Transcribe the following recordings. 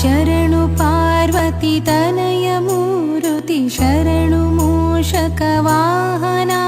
शरणु पार्वती तनय मूर्ति शरणु मूषकवाहना।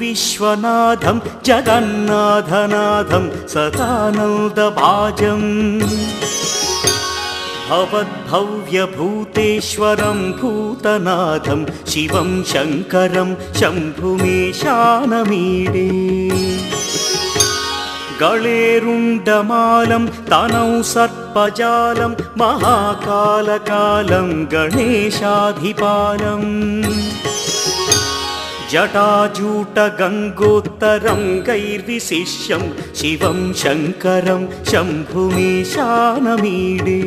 विश्वनाथं जगन्नाथनाथं सदानन्दभाजं भवद्भव्यभूतेश्वरं भूतनाथं शिवं शङ्करं शम्भुमेशानमीडे। गळेरुण्डमालं तनौ सर्पजालं महाकालकालं गणेशाधिपालम् जटाजूटगङ्गोत्तरं गैर्विशिष्यं शिवं शङ्करं शम्भुमीशानमीडे।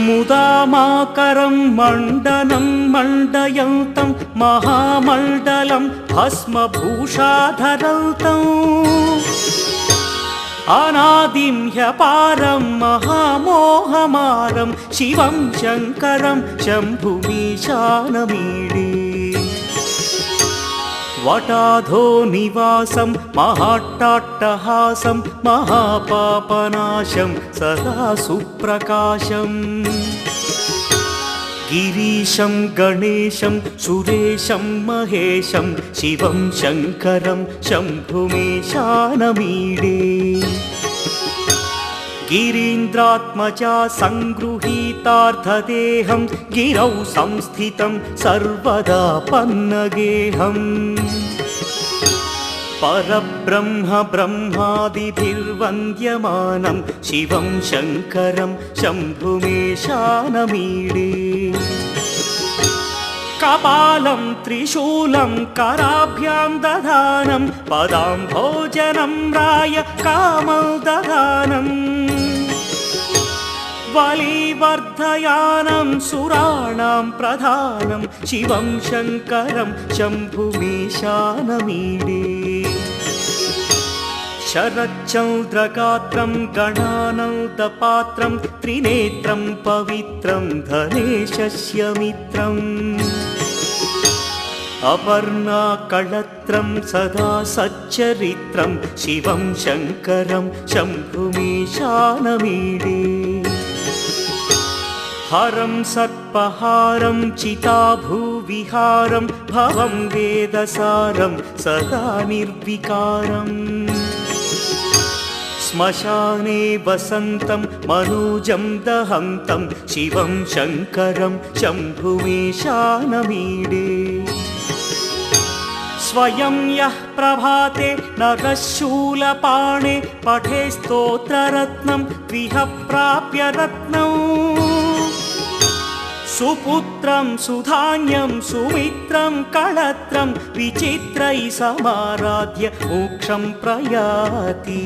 मुदामाकरं मण्डनं मण्डयन्तं महामण्डलं भस्मभूषाधरन्तं अनादिं ह्यपारं महामोहमारं शिवं शङ्करं शम्भुमीशानमीडे। वटाधो निवासं महाट्टाट्टहासं महापापनाशं सदा सुप्रकाशं गिरीशं गणेशं सुरेशं महेशं शिवं शङ्करं शम्भुमीशानमीडे। गिरीन्द्रात्मजा सङ्गृहीतार्धदेहं गिरौ संस्थितं सर्वदा पन्नगेहम् परब्रह्म ब्रह्मादिभिर्वन्द्यमानं शिवं शङ्करं शम्भुमीशानमीडे। कपालं त्रिशूलं कराभ्यां दधानं पदां भोजनं राय कामं दधानं बलिवर्धयानं सुराणां प्रधानं शिवं शङ्करं शम्भुमीशानमीडे। शरच्चन्द्रगात्रं गणानन्दपात्रं त्रिनेत्रं पवित्रं धनेशस्य मित्रम् अपर्णाकळत्रं सदा सच्चरित्रं शिवं शङ्करं शम्भुमीशानमीडे। हरं सर्पहारं चिताभूविहारं भवं वेदसारं सदा निर्विकारम्। श्मशाने वसन्तं मनोजं दहन्तं शिवं शङ्करं शम्भुमेशानमीडे। स्वयं यः प्रभाते नरशूलपाणे पठे स्तोत्ररत्नं त्विह प्राप्य रत्नौ। सुपुत्रं सुधान्यं सुमित्रं कळत्रं विचित्रैः समाराध्य मोक्षं प्रयाति।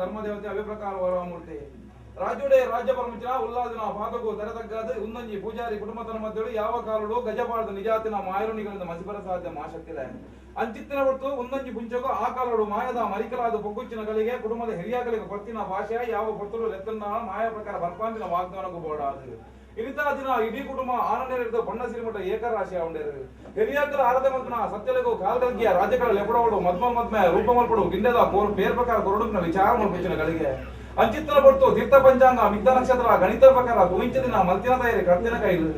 ಧರ್ಮದೇವತೆ ಅವೇ ಪ್ರಕಾರ ವರಮೂರ್ತಿ ರಾಜ್ಯೋಡೆ ರಾಜ್ಯ ಪರಮಚಿನ ಉಲ್ಲಾದಿನ ಪಾತಕು ತರತಗ್ಗದು ಉಂದಂಜಿ ಪೂಜಾರಿ ಕುಟುಂಬತನ ಮಧ್ಯಳು ಯಾವ ಕಾಲಡು ಗಜಪಾಳದ ನಿಜಾತಿನ ಮಾಯರುಣಿಗಳಿಂದ ಮಸಿಬರ ಸಾಧ್ಯ ಮಾಶಕ್ತಿಲೆ ಅಂಚಿತ್ತಿನ ಹೊರತು ಉಂದಂಜಿ ಪುಂಚಗು ಆ ಕಾಲಡು ಮಾಯದ ಮರಿಕಲಾದ ಪೊಗ್ಗುಚ್ಚಿನ ಗಳಿಗೆ ಕುಟುಂಬದ ಹಿರಿಯಗಳಿಗೆ ಕೊರ್ತಿನ ಭಾಷೆ ಯಾವ ಕೊರ್ತಲು ಲೆತ್ತನ್ನ ಮಾಯ ಪ್ರಕಾರ ಬರ್ಪಾಂದಿನ ವಾಗ್ದಾನಕ್ಕೂ ಬೋಡಾದು ಇರಿತಾ ದಿನ ಇಡೀ ಕುಟುಂಬ ಆನಂದ ಬಣ್ಣ ಸಿರಿಮಠ ಏಕರಾಶಿಯ ಉಂಡೇರು ಹಿರಿಯಕರ ಆರಾಧನೆ ಮಂತ್ರನ ಸತ್ಯಲೆಗು ಕಾಲ್ಗಲ್ಗಿಯ ರಾಜ್ಯಗಳ ಲೆಪಡವಡು ಮದ್ಮ ಮದ್ಮೆ ರೂಪ ಮಲ್ಪಡು ಗಿಂಡದ ಕೋರ್ ಪೇರ್ ಪ್ರಕಾರ ಕೊರಡುನ ವಿಚಾರ ಮಲ್ಪುಚಿನ ಗಳಿಗೆ ಅಂಚಿತ್ತನ ಪಡ್ತು ತೀರ್ಥ ಪಂಚಾಂಗ ಮಿಗ್ಧ ನಕ್ಷತ್ರ ಗಣಿತ ಪ್ರಕಾರ ಗುವಿಂಚ ದಿನ ಮಲ್ತಿನ ತಯಾರಿ ಕರ್ತಿನ ಕೈಲು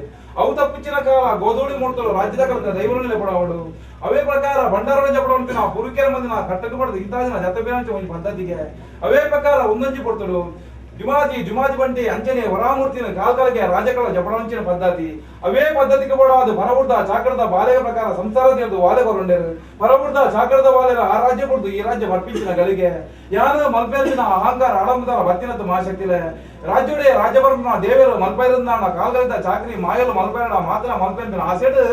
ಅವು ತಪ್ಪಿಚ್ಚಿನ ಕಾಲ ಗೋಧೂಳಿ ಮೂಡ್ತಲು ರಾಜ್ಯದ ಕಲ್ತ ದೈವನು ಲೆಪಡವಡು ಅವೇ ಪ್ರಕಾರ ಭಂಡಾರ ಜಪಡವಂತಿನ ಪುರುಕೆರ ಮಂದಿನ ಕಟ್ಟకు ಪಡದು ಇಂಥ ದಿನ ಜತ ಬೇರಂಚ ಒಂದು ಪದ್ಧತಿಗೆ ಅವೇ ಪ್ರಕಾರ ಒಂದೊಂಜಿ ಪಡ್ತಳು ಜುಮಾಜಿ ಜುಮಾಜಿ ಬಂಟಿ ಅಂಚನೆ ವರಾಮೂರ್ತಿನ ಕಾಲ್ಕಾಲಕ್ಕೆ ರಾಜಕಳ ಜಪಡವಂಚಿನ ಪದ್ಧತಿ ಅವೇ ಪದ್ಧತಿಗೆ ಅದು ಬರಬುಡ್ದ ಚಾಕರದ ಬಾಲೆಯ ಪ್ರಕಾರ ಸಂಸಾರ ತಿಳಿದು ವಾಲೆ ಬರುಂಡೇರು ಬರಬುಡ್ದ ಚಾಕರದ ಬಾಲೆರ ಆ ರಾಜ್ಯ ಕೊಡ್ದು ಈ ರಾಜ್ಯ ಬರ್ಪಿಂಚಿನ ಗಳಿಗೆ ಯಾರು ಮಲ್ಪೇರಿನ ಅಹಂಕಾರ ಆಡಂಬರ ಬತ್ತಿನದ್ದು ಮಾಶಕ್ತಿಲೆ ರಾಜ್ಯೋಡೆ ರಾಜ್ಯಪರನ ದೇವರು ಮಲ್ಪೈರಂದ ಕಾಲ್ಗಳಿದ್ದ ಚಾಕ್ರಿ ಮಾಯಲು ಮಲ್ಪೇರಡ ಮಾತನ ಮಲ್ಪೇನ ಆಸೆಡು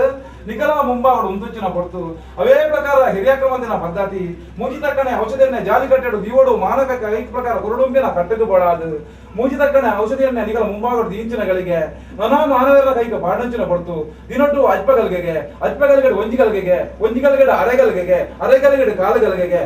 ನಿಗಲ ಮುಂಬಾವಡು ಉಂತುಚ್ಚಿನ ಪಡ್ತು ಅವೇ ಪ್ರಕಾರ ಹಿರಿಯಕ್ರಮದಿನ ಪದ್ಧತಿ ಮುಂಚಿತಕ್ಕನೆ ಔಷಧಿಯನ್ನೇ ಜಾಲಿ ಕಟ್ಟೆಡು ದಿವಡು ಮಾನಕ ಕೈ ಪ್ರಕಾರ ಕುರುಡುಂಬಿನ ಕಟ್ಟೆದು ಬಡಾದು ಮೂಜಿ ತಕ್ಕನೆ ಔಷಧಿಯನ್ನ ನಿಗಲ ಮುಂಭಾಗದ ಇಂಚಿನಗಳಿಗೆ ನಾನಾ ಮಾನವರ ಕೈಗೆ ಬಾಣಂಚಿನ ಪಡ್ತು ದಿನೊಟ್ಟು ಅಜ್ಪಗಲ್ಗೆಗೆ ಅಜ್ಪಗಲ್ಗಡೆ ಒಂಜಿಗಲ್ಗೆಗೆ ಒಂಜಿಗಲ್ಗಡೆ ಅರೆಗಲ್ಗೆಗೆ ಅರೆಗಲ್ಗಡೆ ಕಾಲಗಲ್ಗೆಗೆ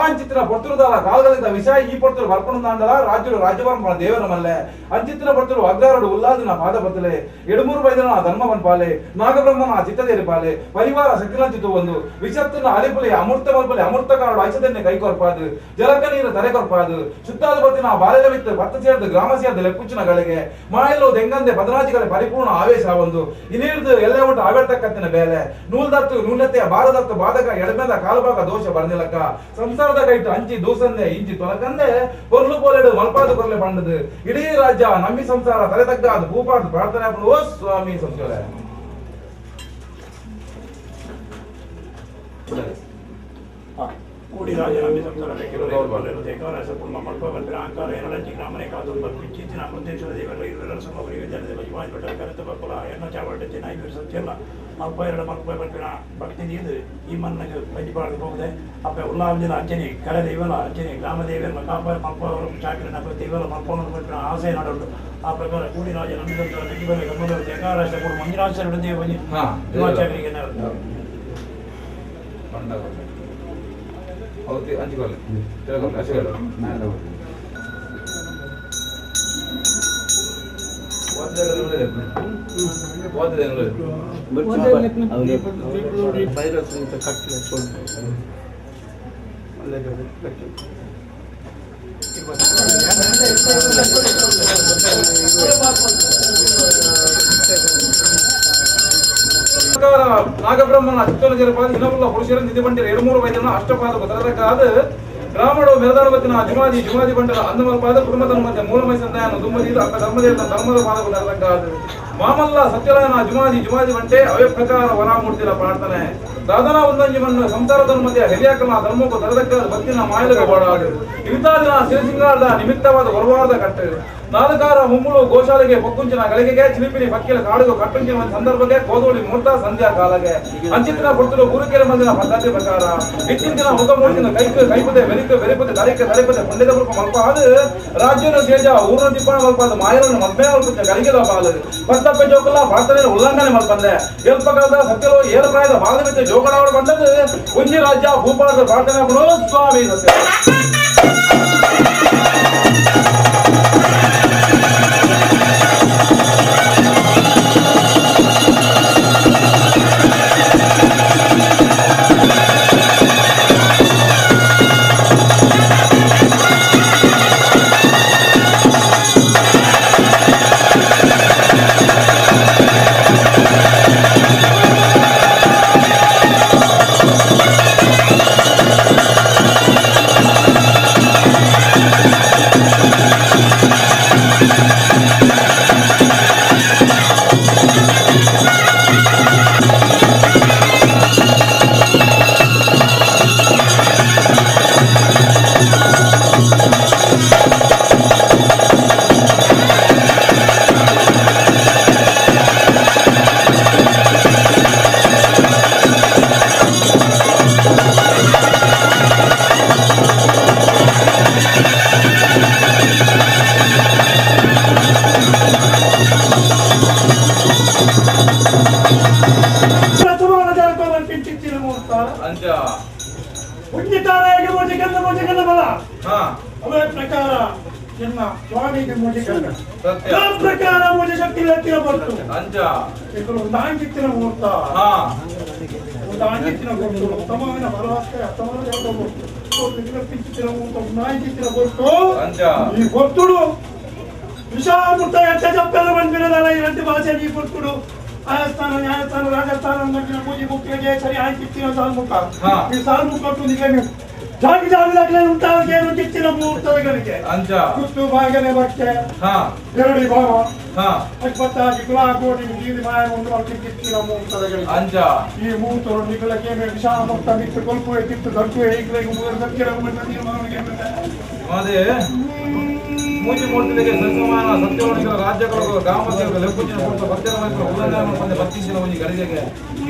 ಅಂಚಿತ್ತಿನ ಪೊರ್ತುರುದಾಲ ಕಾಲ್ಗಲ್ಗದ ವಿಷ ಈ ಪೊರ್ತುರು ಬರ್ಪಣದಾಂಡಲ ರಾಜ್ಯರು ರಾಜ್ಯಪರಂಪರ ದೇವರ ಮಲ್ಲೆ ಅಂಚಿತ್ತಿನ ಪೊರ್ತುರು ಅಗ್ರಾರುಡು ಉಲ್ಲಾದಿನ ಪಾದ ಬತ್ತಲೆ ಎಡುಮೂರು ಬೈದನ ಧರ್ಮ ಪಾಲೆ ನಾಗಬ್ರಹ್ಮನ ಚಿತ್ತದೇರಿ ಪಾಲೆ ಪರಿವಾರ ಶಕ್ತಿನಂಚಿತು ಒಂದು ವಿಷತ್ತಿನ ಅಲಿಪುಲಿ ಅಮೃತ ಮಲ್ಪಲೆ ಅಮೃತ ಕಾರಡು ಐಷಧನ್ನೇ ಕೈಕೊರ್ಪಾದು ಜಲಕ ನೀರು ತರೆ ಕೊರ್ಪಾದು ಶುದ್ಧಾದ ಬತ್ತಿನ ಬಾಲ್ಯದ ಬಿತ್ತು ಭತ್ತ ಸೇರಿದ ಗ್ರಾಮ ಸೇರಿದ ಲೆಪ್ಪುಚ್ಚಿನ ಗಳಿಗೆ ಮಾಯಲು ದೆಂಗಂದೆ ಪದರಾಜಿಗಳ ಪರಿಪೂರ್ಣ ಆವೇಶ ಒಂದು ಇನಿರ್ದು ಎಲ್ಲ ಒಟ್ಟು ಆವೆರ್ತಕ್ಕತ್ತಿನ ಬೇಲೆ ನೂಲ್ದತ್ತು ನೂಲತೆಯ ಬಾರದತ್ತು ಬಾಧಕ ಎಡಮೆದ ಕಾಲುಭಾಗ ದೋಷ ಬರ್ನಿಲಕ್ಕ ಸಂಸಾರದ ಕೈಟು ಅಂಚಿ ದೂಸಂದೆ ಇಂಚಿ ತೊಲಕಂದೆ ಕೊರ್ಲು ಪೋಲೆಡು ಮಲ್ಪಾದು ಕೊರ್ಲೆ ಬಂಡದು ಇಡೀ ರಾಜ್ಯ ನಂಬಿ ಸಂಸಾರ ತಲೆ ತಗ್ಗಾದು ಭೂಪಾಡು ಪ್ರಾರ್ಥನೆ ಓ ಸ್ವಾಮಿ ಸಂಸ್ಕಾರ. ಕೂಡಿರಾಜ ನಂಬಿ ಸಂಸಾರ ಕುಟುಂಬ ಮಲ್ಪ ಬಂದಿರ ಆಂಕಾರ ಎರಡಂಚಿ ಗ್ರಾಮನೆ ಕಾದು ಪಿಚ್ಚಿನ ಅಮೃತೇಶ್ವರ ದೇವರ ಇರುವೆಲ್ಲರ ಸಮವರಿಗೆ ಜನತೆ ಬಜಿವಾಜ್ ಭಟ್ಟರ ಕರೆತ ಬಪ್ಪಲ ಎಣ್ಣ ಚಾವಟ ನಾಯಿ ಸತ್ಯಲ್ಲ ಮಲ್ಪ ಎರಡು ಮಲ್ಪ ಬರ್ಪಿನ ಭಕ್ತಿ ನೀದು ಈ ಮನ್ನಗೆ ಬಜಿಪಾಡ್ದು ಹೋಗದೆ ಅಪ್ಪ ಉಲ್ಲಾಂಜನ ಅಂಚನೆ ಕರೆ ದೇವಲ ಅಂಚನೆ ಗ್ರಾಮ ದೇವರ ಕಾಪ ಮಲ್ಪ ಚಾಕರಿನ ದೇವಲ ಮಲ್ಪವನ್ನು ಬರ್ಪಿನ ಆಸೆ ನಾಡುಂಟು. ಆ ಪ್ರಕಾರ ಕೂಡಿರಾಜ ನಂಬಿ ಸಂಸಾರ ಬೆಕ್ಕಿಬಲ್ಲ ಗಮನ ಏಕಾರಾಷ್ಟ್ರ ಕೂಡ ಮಂಜುನಾಥರ ದೇವ ಚಾಕರಿಗೆ ನಾಗಬ್ರಹ್ಮನ ಚಿತ್ತನ ಜರಪಾದ ಇನ್ನೊಬ್ಬ ಪುರುಷರ ನಿಧಿ ಬಂಡಿರ ಎರಡು ವೈದ್ಯನ ಅಷ್ಟಪಾದ ಬದಲಕಾದ ಗ್ರಾಮಡು ಮೆರದಾಡಬತ್ತಿನ ಜುಮಾದಿ ಜುಮಾದಿ ಬಂಡರ ಅಂದಮಲ್ಪಾದ ಕುಟುಂಬದ ಮಧ್ಯೆ ಮೂಲಮೈ ಸಂದಾಯನ ದುಮ್ಮದಿ ಅಕ್ಕ ಧರ್ಮದೇವತ ಧರ್ಮದ ಪಾದ ಬದಲಕಾದ ಮಾಮಲ್ಲ ಸತ್ಯರಾಯನ ಜುಮಾದಿ ಜುಮಾದಿ ಬಂಟೆ ಅವೇ ಪ್ರಕಾರ ವರಾಮೂರ್ತಿರ ಪ್ರಾರ್ಥನೆ ದಾದನ ಒಂದಂಜಿ ಮಣ್ಣು ಸಂಸಾರದ ಮಧ್ಯೆ ಹಿರಿಯಾಕನ ಧರ್ಮಕ್ಕೂ ತರದಕ್ಕ ಬತ್ತಿನ ಮಾಯಲಗ ಬಾಡಾಡು ಇವಿತಾದಿನ ಸಿರಿಸಿಂಗಾರದ ನಿಮಿತ್ತವಾದ ಹೊರವಾರದ ಕಟ್ಟು ನಾಲ್ಕಾರ ಮುಮ್ಮುಳು ಗೋಶಾಲೆಗೆ ಪೊಕ್ಕುಂಚಿನ ಗಳಿಗೆಗೆ ಚಿಲಿಪಿಲಿ ಪಕ್ಕಿಲ ಕಾಡುಗು ಕಟ್ಟುಂಚಿನ ಒಂದು ಸಂದರ್ಭಕ್ಕೆ ಕೋದೋಳಿ ಮುಹೂರ್ತ ಸಂಧ್ಯಾ ಕಾಲಗೆ ಅಂಚಿತ್ತಿನ ಪೊರ್ತುಲು ಗುರುಕೆರೆ ಮಂದಿನ ಪದ್ಧತಿ ಪ್ರಕಾರ ಇತ್ತಿಂಚಿನ ಮುಖ ಮೂರ್ತಿನ ಕೈಕು ಕೈಪದೆ ಬೆರಿಕು ಬೆರಿಪದೆ ತರಿಕೆ ತರಿಪದೆ ಪಂಡಿತ ರೂಪ ಮಲ್ಪಾದು ರಾಜ್ಯನ ತೇಜ ಊರನ ತಿಪ್ಪಣ ಮಲ್ಪಾದು ಮಾಯರನ್ನು ಮದ್ಮೆ ಮಲ್ಪುಂಚ ಗಳಿಗೆದ ಪಾಲು ಪತ್ತಪ್ಪೆ ಜೋಕಲ್ಲ ಪ್ರಾರ್ಥನೆ ಉಲ್ಲಂಘನೆ ಮಲ್ಪಂದೆ ಎಲ್ಪಕಾಲದ ಸತ್ಯಲೋ ಏಳು ಪ್ರಾಯದ ಬಾಲಮಿತ್ತ ಜೋಗಡಾವಡ ಬಂದದ್ದು ಒಂಜಿ ರಾಜ್ಯ ಭೂಪಾಲದ ಪ್ರಾರ್ಥನೆ ಸ್ವಾಮಿ ಸತ್ಯ. ఈ భక్తుడు విషామృత ఎట్ట చెప్పాలి పంపినదల ఇలాంటి భాష నీ భక్తుడు ఆయస్థానం న్యాయస్థానం రాజస్థానం కట్టిన పూజ ముఖ్య సరి ఆయన ఇచ్చిన సాల్ముఖ ఈ సాల్ముఖ జాగి జాగి దగ్గర ఉంటారు ఇచ్చిన ముహూర్తದ ಗಳಿಗೆ ಗುತ್ತು ಭಾಗನೆ ಬಕ್ಕೆ ಎರಡು ಭಾವ ಕೋಟಿ ಮಾಯ ಒಂದು ಇಚ್ಚಿನ ಮುಹೂರ್ತದ ಗಳಿಗೆ ಈ ಮುಹೂರ್ತರು ನಿಗಳಕ್ಕೆ ವಿಷಾಮೃತ ಮಿತ್ತು ಕೊಲ್ಪುವೆ ಕಿತ್ತು ದರ್ಕುವೆ ಈಗಲೇ ಮೂವರು ಸತ್ಯರ ತೀರ್ಮಾನ. ಮೂಜಿ ಮೂರ್ತಿಗೆ ಸರಿಸಮಾನ ಸತ್ಯವಣಿಗಳ ರಾಜ್ಯಗಳು ಗ್ರಾಮದೇವರು ಲೆಕ್ಕುಚಿನ ಕೊಟ್ಟು ಭಕ್ತರ ಮೈತ್ರಿ ಉಲ್ಲಂಘನೆ ಬಂದ ಭಕ್ತಿಸಿನ ಒಂಜಿ ಗಳಿಗೆಗೆ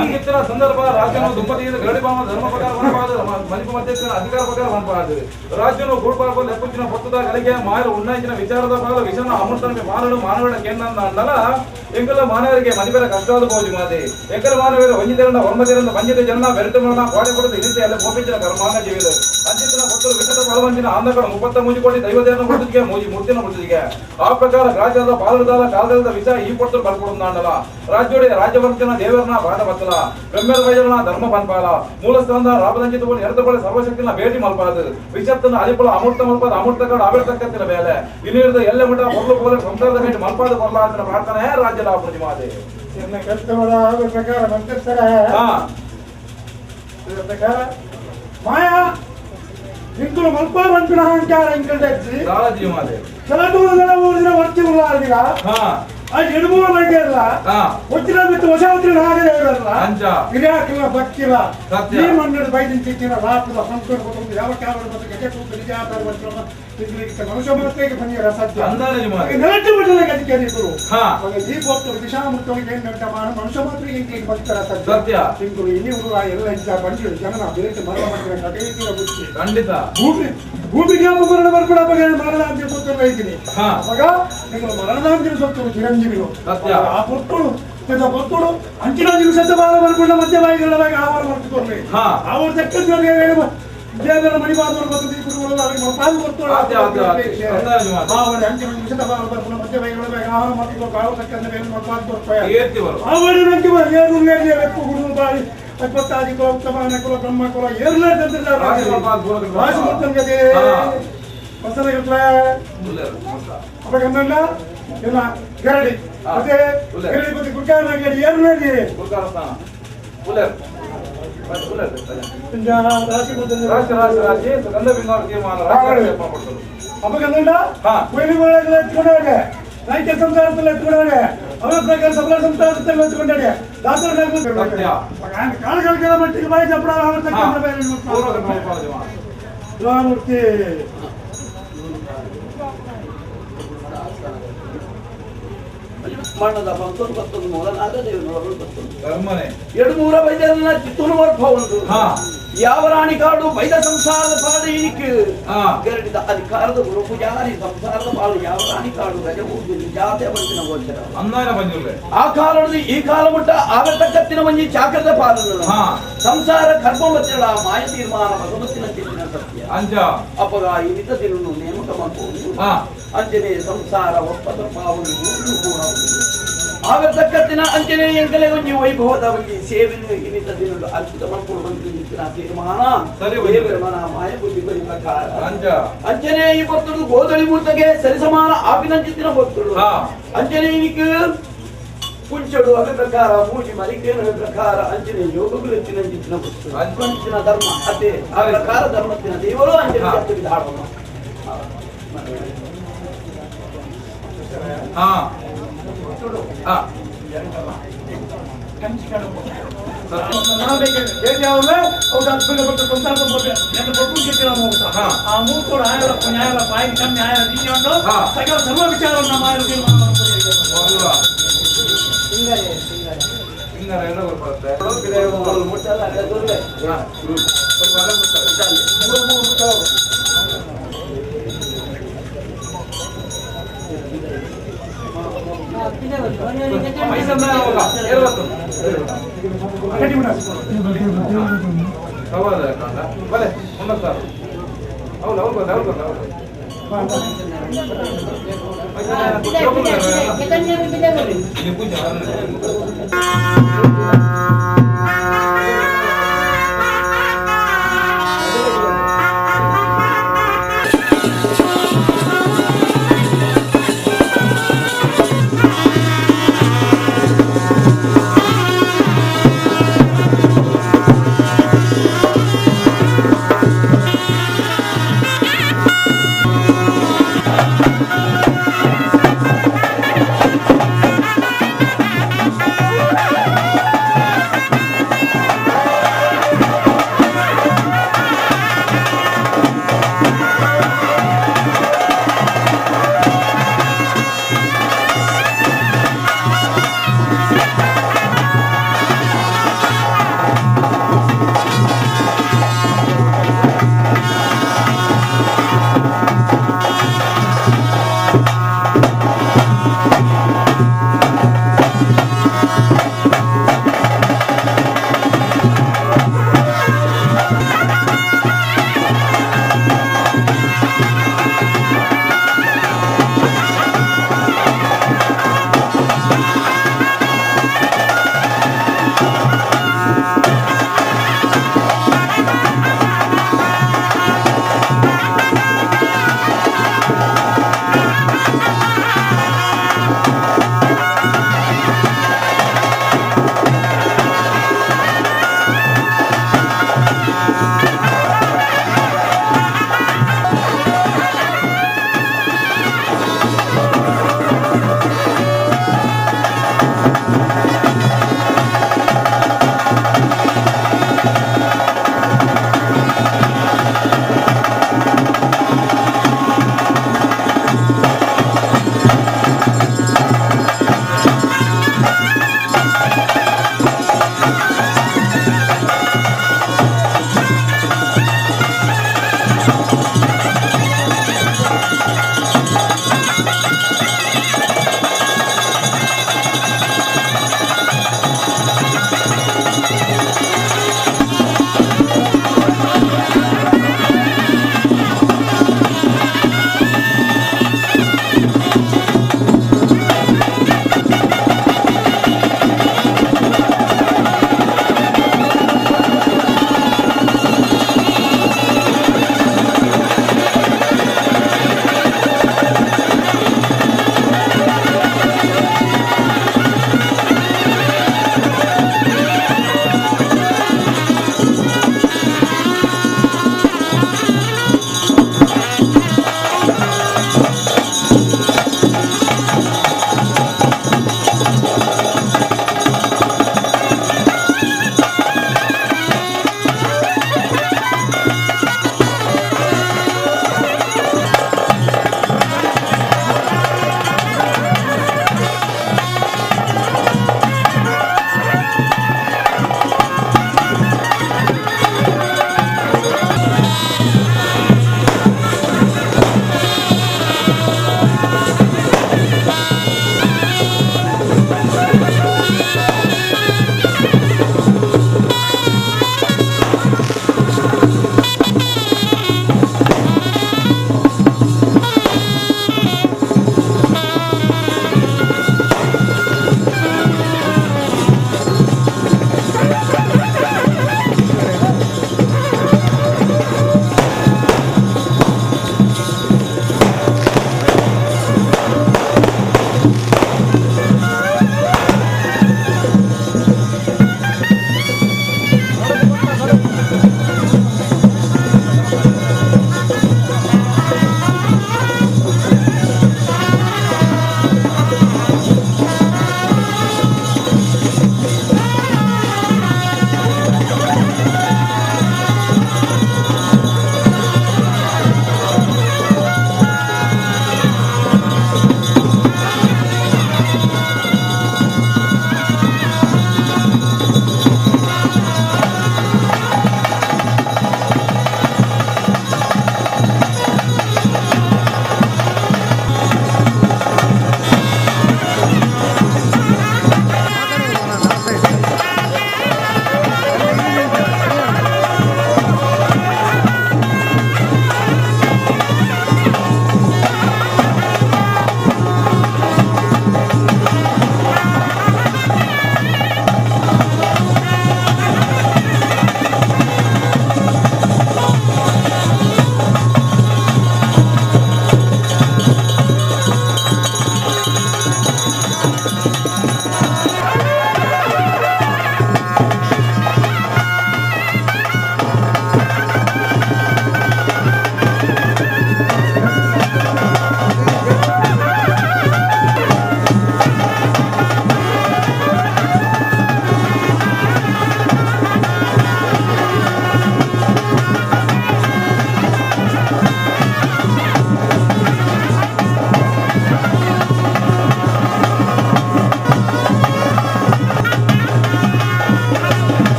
ಅಂಗಿತ್ತಿನ ಸಂದರ್ಭ ರಾಜ್ಯನು ದುಂಪತಿಯಿಂದ ಗರಡಿ ಭಾವ ಧರ್ಮ ಪ್ರಕಾರ ವನಪಾದ ಮನಿಪು ಮಧ್ಯಸ್ಥನ ಅಧಿಕಾರ ಪ್ರಕಾರ ವನಪಾದ ರಾಜ್ಯನು ಗೂಡ್ಪಾಪ ಲೆಕ್ಕುಚಿನ ಪತ್ತದ ಗಳಿಗೆ ಮಾಯರ ಉನ್ನಾಯಿನ ವಿಚಾರದ ಪಾಲ ವಿಷನ ಅಮೃತನ ಮಾನಡು ಮಾನವನ ಕೇಂದ್ರ ಅಂದಲ ಎಂಕಲ ಮಾನವರಿಗೆ ಮನಿಬೆರ ಕಷ್ಟಾದ ಹೋಜು ಮಾತೆ ಎಂಕಲ ಮಾನವರ ಒಂಜಿತೆರನ ಒಮ್ಮತೆರನ ಪಂಜಿತ ಜನ ಬೆರಟು ಮರಣ ಕೋಡೆ ಕೊಡದು ಇನ್ನಿತ ಎಲ್ಲ ಕೋಪಿಂಚಿನ ಕರ್ಮಾಂಗ ಜೀವಿದ ಅಂಚಿತನ ಕೊಟ್ಟರು ವಿಕಟ ಬಲವಂತಿನ ಆಂಧಕಡ 33 ಕೋಟಿ ದೈವದೇವನ ಕೊಡ್ತಿಗೆ ಮೂಜಿ ಮೂರ್ತಿನ ಕೊಡ್ತಿಗೆ ಆ ಪ್ರಕಾರ ರಾಜ್ಯದ ಪಾಲುದಾರ ಕಾಲದ ವಿಷ ಈ ಕೊಡ್ತರು ಬರ್ಕೊಡುಂದಾಂಡಲ ರಾಜ್ಯೋಡೆ ರಾಜ್ಯವರ್ಧನ ದೇವರನ ಬಾದ ಬತ್ತಲ ಬ್ರಹ್ಮರ ವೈಜರನ ಧರ್ಮ ಪನ್ಪಾಲ ಮೂಲಸ್ಥಾನದ ರಾಮದಂಚಿತ ಬೋಳಿ ಎರಡಬಳೆ ಸರ್ವಶಕ್ತಿನ ಭೇಟಿ ಮಲ್ಪಾದ ವಿಷತ್ತನ ಅಲಿಪುಲ ಅಮೃತ ಮಲ್ಪಾದ ಅಮೃತ ಕಾಡು ಆವಿರ್ತಕ್ಕಂತಿನ ಮೇಲೆ ಇನ್ನಿರದ ಎಲ್ಲ ಮಠ ಕೊರ್ಲು ಪೋಲ ಸಂಸಾರದ ಭೇಟಿ ಮಲ್ಪಾದ ಕೊರ್ಲ ಅಂತ ಪ್ರಾರ್ಥನೆ ರಾಜ್ಯದ ಪ್ರತಿಮಾದೆ ಪ್ರಕಾರ ಪ್ರಕಾರ ಮಾಯಾ ಇಂಕುಲು ಮಲ್ಪ ಬಂಪಿನ ಅಹಂಕಾರ ಇಂಕಲ್ಡೆಚ್ಚಿ ಕೆಲವು ಊರಿನ ವರ್ತಿ ಉಳ್ಳಾರ್ದಿಗ ಅದು ಎಡುಮೂರು ಬೈಕಲ್ಲ వచ్చిన ಬಿಟ್ಟು ಹೊಸ వచ్చిన ಹಾಗೆ ಇರಲ್ಲ ಹಿರಿಯಾಕಿಲ್ಲ ಬಕ್ಕಿಲ್ಲ ಈ ಮಣ್ಣು ಬೈದಿನ ಚಿತ್ತಿನ ರಾತ್ರದ ಸಂಸ್ಕೃತ ಕೊಟ್ಟು ಯಾವ ಕಾಲ ಮತ್ತು ಗಜ ಕೂತು ನಿಜ ಆಧಾರ ಬಂచిన ಮನುಷ್ಯ ಮಾತ್ರಕ್ಕೆ ಬನ್ನಿರ ಸತ್ಯ ನೆಲಟ್ಟು ಬಿಟ್ಟದ ಗಜಕ್ಕೆ ಇಬ್ಬರು ಈ ಪೊತ್ತು ದಿಶಾಮೃತವಾಗಿ ಏನು ಗಂಟ ಮನುಷ್ಯ ಮಾತ್ರ ಇಂಕ್ಲಿಗೆ ಬದುಕರ ಸತ್ಯ ಇಂಕುಲು ಇಲ್ಲಿ ಉರುಳ ಎಲ್ಲ ಇಂಚ ಬಂದಿರು ಜನನ ಬೇರೆ ಮರಣ ಮಾಡಿದ ಕಟೀತಿನ ಬುಚ್ಚಿ ಖಂಡಿತ ಭೂಮಿ ಭೂಮಿಗೆ ಮರಣ ಬರ್ಬೇಡ ಬಗ್ಗೆ ಮರಣ ಅಂತ ಗೊತ್ತಿಲ್ಲ ಇದ್ದೀನಿ ಅವಾಗ ನೀವು ಮರಣದಾಂತಿನ ಸೊತ್ತು ಚಿರಂಜೀವಿಗಳು ಆ ಪೊತ್ತುಳು ಪೊತ್ತುಳು ಅಂಚಿನ ದಿವಸದ ಬಾಲ ಬರ್ಕೊಂಡ ಮಧ್ಯಭಾಗಿಗಳ ಆಹಾರ ಮಾಡ್ತಿಕೊಡ್ರಿ ಅವ್ರ ತಕ್ಕಂತೆ ದೇವರ ಮಣಿಬಾರ್ದು ಮತ್ತು ದೀಪಗಳು ಅವರಿಗೆ ಪಾಲು ಕೊಡ್ತೋಳು ಅಂಚಿನ ನಿಮಿಷದ ಬಾಲ ಬರ್ಕೊಂಡ ಮಧ್ಯಭಾಗಿಗಳ ಆಹಾರ ಮಾಡ್ತಿಕೊ ಕಾವು ತಕ್ಕಂತೆ ಬೇರೆ ಪಾಲು ಕೊಡ್ತಾರೆ ಅವರು ನಂಗೆ ಏನು ಬೆಪ್ಪು ಗುರು ಬಾರಿ ಅಶ್ವತ್ಥಾದಿ ಕುಲ ಉತ್ತಮಾನ ಕುಲ ಬ್ರಹ್ಮ ಕುಲ ಏರ್ಲೇ ರಾಜಮೂರ್ತನ್ಗದೆ ಅವಾಗ ಗರಡಿ ಮತ್ತೆ ಗರಡಿ ಮತ್ತೆ ಗುರ್ಕಾರ ಗರಡಿ ಏರ್ಲೇ ರಾಶಿ ರಾಶಿ ರಾಶಿ ಗಂಧ ಬಿಂಗಾರ ತೀರ್ಮಾನ ಅವಾಗ ಎತ್ಕೊಂಡಾಗೆ ರೈತ ಸಂಸಾರದಲ್ಲಿ ಎತ್ಕೊಂಡಾಗೆ ಅವರ ಪ್ರಕಾರ ಸಬಲ ಸಂಸಾರದಲ್ಲಿ ಎತ್ಕೊಂಡಾಗೆ ದಾಸರ ಕಾಳುಗಳ ಮಟ್ಟಿಗೆ ಬಾಯಿ ಚಪ್ಪಡ ಮೂರ್ತಿ ಮಣ್ಣದ ಬಂತೊಂದು ಬತ್ತೊಂದು ಮೂಲ ನಾಗದೇವನವರು ಬತ್ತೊಂದು ಎರಡು ಮೂರ ಬೈದನ್ನ ಚಿತ್ತೂರು ವರ್ಪ ಒಂದು ಯಾವ ರಾಣಿ ಕಾಡು ಬೈದ ಸಂಸಾರದ ಪಾಡು ಇನಿಕ್ ಗರಡಿದ ಅಧಿಕಾರದ ಗುರು ಪೂಜಾರಿ ಸಂಸಾರದ ಪಾಡು ಯಾವ ರಾಣಿ ಕಾಡು ಗಜಭೂಮಿ ನಿಜಾತೆ ಬಂದಿನ ಗೋಚರ ಆ ಕಾಲದ ಈ ಕಾಲ ಮುಟ್ಟ ಆಗತಕ್ಕತ್ತಿನ ಮಂಜಿ ಚಾಕರದ ಪಾಲನ ಸಂಸಾರ ಕರ್ಮವತ್ತಿನ ಮಾಯ ತೀರ್ಮಾನ ಭಗವತ್ತಿನ ತಿಂದಿನ ಸತ್ಯ ಅಪಗ ಇನಿತ ದಿನ ನೇಮಕ ಮಾಡ್ಬೋದು ಅಂಜನೆ ಸಂಸಾರ ಒಪ್ಪದ ಪಾವನು ಕೂಡ ಆಗತಕ್ಕತ್ತಿನ ಅಂಜನೆ ಎಂಕಲೆ ಒಂಜಿ ವೈಭವದ ಒಂಜಿ ಸೇವೆನು ಇನಿತ ದಿನ ಅದ್ಭುತ ಮಾಡ್ಕೊಂಡು ಬಂದು ನಿಂತಿನ ತೀರ್ಮಾನ ಮನ ಮಾಯ ಬುದ್ಧಿ ಬರಿ ಪ್ರಕಾರ ಅಂಜನೆ ಈ ಭಕ್ತರು ಗೋದಳಿ ಮೂರ್ತಗೆ ಸರಿಸಮಾನ ಆಪಿನಂಚಿತ್ತಿನ ಭಕ್ತರು ಅಂಜನೆ ಇನಿಕ್ ಕುಂಚಡು ಅವೆ ಪ್ರಕಾರ ಮೂಜಿ ಮರಿಕೇನು ಪ್ರಕಾರ ಅಂಜನೆ ಯೋಗಗಳು ಹೆಚ್ಚಿನ ಭಕ್ತರು ಅಂಚಿನ ಧರ್ಮ ಅದೇ ಆ ಪ್ರಕಾರ ಧರ್ಮತ್ತಿನ ದೇವರು ಅಂಜನೆ ವಿಧಾನ ಸರ್ವ ವಿಚಾರವನ್ನು ಿ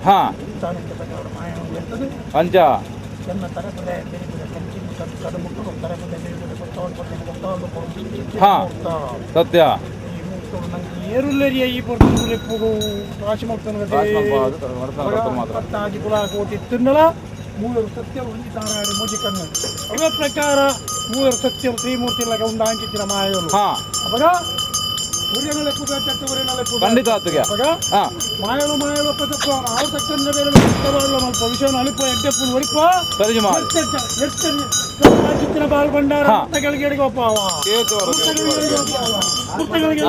ಹಾ ಅಂಚ ಹಾ ಸತ್ಯ ಏರುಲ್ಲರಿಯ ಈ ಪೊರ್ತುಡು ರಾಶಿ ಮಲ್ತಾಗಿ ಕುಲ ಕೋಟಿ ತಿನ್ನಲ ಮೂವರು ಸತ್ಯ ಒಂಜಿ ತಾರಾಡಿ ಮೂಜಿ ಕಣ್ಣು ಅವೇ ಪ್ರಕಾರ ಮೂವರು ಸತ್ಯ ತ್ರಿಮೂರ್ತಿ ಲಗ ಒಂದು ಅಂಚಿತ್ತಿನ ಮಾಯಲು ಅವಾಗ ಖಂಡಿತ ಮಾಯಲು ಮಾಯಲು ಆವು ತಕ್ಕಂದ ಬೇರೆ ವಿಷಯವನ್ನು ಅಳಿಪ ಎಡ್ಡೆಪ್ಪು ಒಳಿಪ ಚಿತ್ತಿನ ಬಾಲ್ ಭಂಡಾರ ಮುತ್ತಗಳಿಗೆ ಒಪ್ಪಾವ ಮುತ್ತಗಳಿಗೆ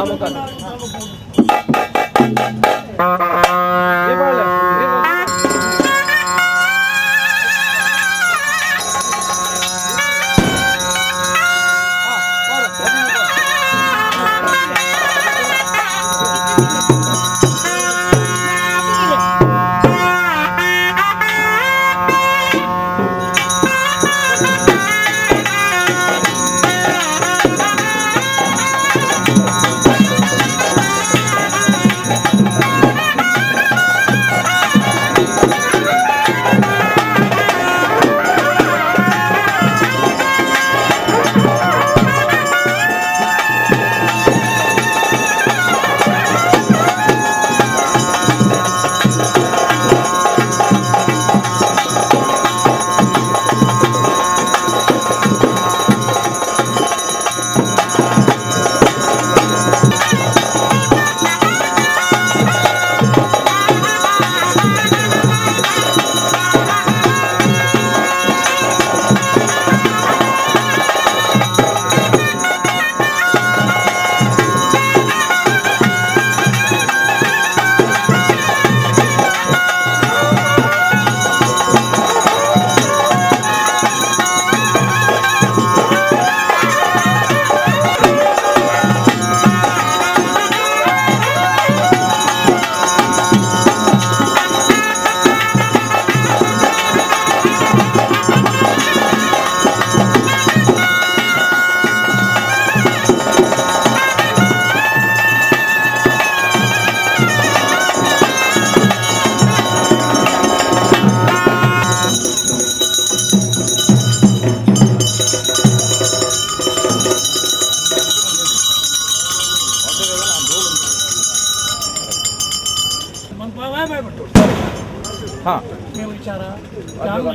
ವಿಚಾರ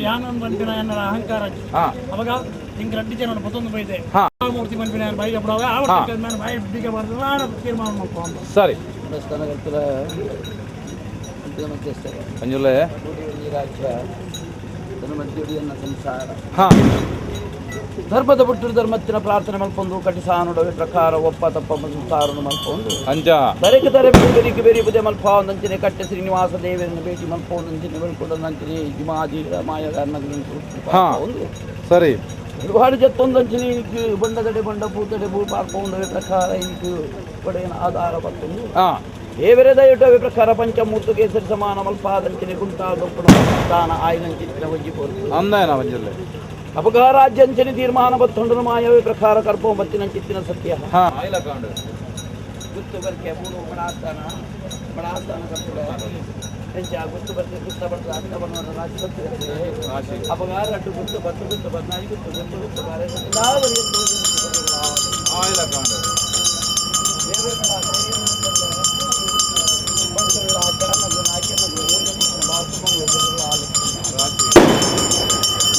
ಯಾನೊಂದು ಬಂದಿನ ಎನ್ನರ ಅಹಂಕಾರ ಅವಾಗ ಹಿಂಗೆ ರಡ್ಡಿ ಜನ ಮತ್ತೊಂದು ಬೈದೆ ಮೂರ್ತಿ ಬಂದಿನ ಬಾಯಿಗೆ ಬಿಡಾವ ಬಾಯಿ ಬಿಡಿಗೆ ಬಾರ್ದು ತೀರ್ಮಾನ ಮಾಡ್ಕೊಂಡು ಸರಿ ಧರ್ಮದ ಬಿಟ್ಟು ಧರ್ಮತ್ತಿನ ಪ್ರಾರ್ಥನೆ ಮಲ್ಪೊಂದು ಕಟಿಸಾನುಡವೆ ಪ್ರಕಾರ ಒಪ್ಪ ತಪ್ಪ ಸಂಸಾರನು ಮಲ್ಪೊಂದು ಅಂಜ ದರೆಕ ದರೆ ಬೆರಿಕೆ ಬೆರಿ ಬುದೆ ಮಲ್ಪ ಒಂದಂಚಿನೆ ಕಟ್ಟೆ ಶ್ರೀನಿವಾಸ ದೇವರನ್ನು ಭೇಟಿ ಮಲ್ಪ ಒಂದಂಚಿನೆ ಬೆಳ್ಕೊಂಡಂಚಿನೆ ಜಿಮಾಜಿ ಮಾಯಗಾರನ ಸರಿ ഒരുപാട് ಜತ್ತೊಂದಂಚಿನೆ എനിക്ക് ಬಂಡದಡೆ ಬಂಡ ಪೂತಡೆ ಪೂ ಪಾರ್ಪೊಂದವೆ ಪ್ರಕಾರ എനിക്ക് ಪಡೆಯನ ಆಧಾರ ಪತ್ತೊಂದು ದೇವರೇ ದಯಟವೆ ಪ್ರಕಾರ ಪಂಚಮೂರ್ತ ಕೇಸರಿ ಸಮಾನ ಮಲ್ಪಾದಂಚಿನೆ ಕುಂತಾದೊಪ್ಪಣ ಸ್ಥಾನ ಆಯ್ನಂಚಿನ ಒಂಜಿ ಪೋರ್ತು ಅಂದಾಯನ ಒಂಜಿಲ್ಲೆ ಅಪಗಾರಾಜ್ಯಂಚನೆ ತೀರ್ಮಾನ ಬತ್ತೊಂಡನ ಮಾಯವೇ ಪ್ರಕಾರ ಕರ್ಪೋ ಬತ್ತಿನ ಚಿತ್ತಿನ ಸತ್ಯ ಗುತ್ತು ಬರ್ಕೆ ಮೂರು ಬಡಾಸ್ತಾನ ಬಡಾಸ್ತಾನ ಕರ್ತುಡೆ ಎಂಚ ಗುತ್ತು ಬರ್ತೆ ಗುತ್ತ ಬರ್ತದೆ ಅತ್ತ ಬಣ್ಣದ ರಾಶಿ ಬರ್ತದೆ ಅಪಗಾರ ಅಡ್ಡು ಗುತ್ತು ಬತ್ತು ಗುತ್ತು ಬದ್ನಾಯಿ ಗುತ್ತು ಗುತ್ತು ಗುತ್ತು ಬಾರೆ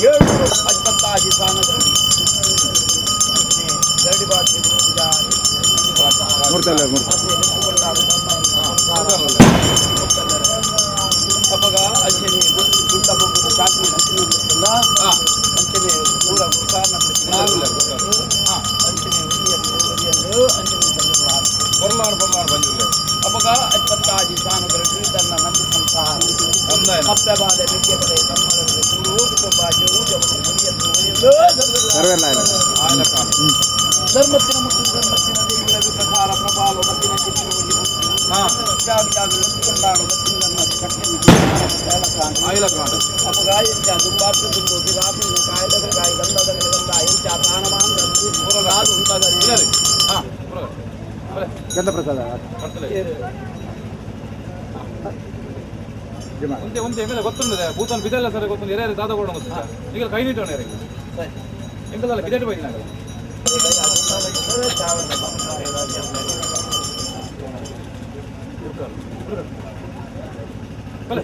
ಏಳು ಅಜ್ಪತ್ತಾಜಿ ಸಾನಗರಡಿ ಗರಡಿ ಬಾತ್ರಿ ಅಪ್ಪಗ ಅಂಚನೆ ಗುಂಡ ಬೊಗ್ಗುದ ಚಾಕ್ರಿ ಅಂಚನೆ ಊರ ಅಂಚನೆ ಒರಿಯಲ್ಲು ಅಂಚನೆ ಅಪ್ಪಗ ಅಜ್ಪತ್ತಾಜಿ ಸಾನಗರಡಿ ತನ್ನ ನಂದು ಸಂಸಾರ ಅಪ್ಪೆ ಬಾದೆ ಬೆಗ್ಗೆ ಬರೆ ತಮ್ಮಗಳ ಗುರು ಕುಟುಂಬ ಜವು ಜವನೆ ಒರಿಯಲ್ಲು ಒರಿಯಲ್ಲು ಧರ್ಮತ್ತಿನ ಮುಟ್ಟು ಧರ್ಮತ್ತಿನ ದೇವಿಯ ಪ್ರಕಾರ ಪ್ರಬಾಲ ಮತ್ತಿನ ಚಿತ್ರವನ್ನು ಜಾಗ ಗಂಧ ಪ್ರಸಾದ. ಒಂತೆ ಒಂತೆ ಎಂಕಲೆ ಗೊತ್ತುಂಡು ಭೂತನ್ ಬಿದೆಲ್ಲ ಸರಿ ಗೊತ್ತುಂಡು ಎರೆ ದಾದ ಕೊಡ ಗೊತ್ತಿಲ್ಲ ಈಗ ಕೈ ನೀಟೋಣ ಯಾರಿಗೆ ಎಂಕದಲ್ಲ ಬಿದೆಟ್ ಬೈದಿನ ಬಲೆ ಬಲೆ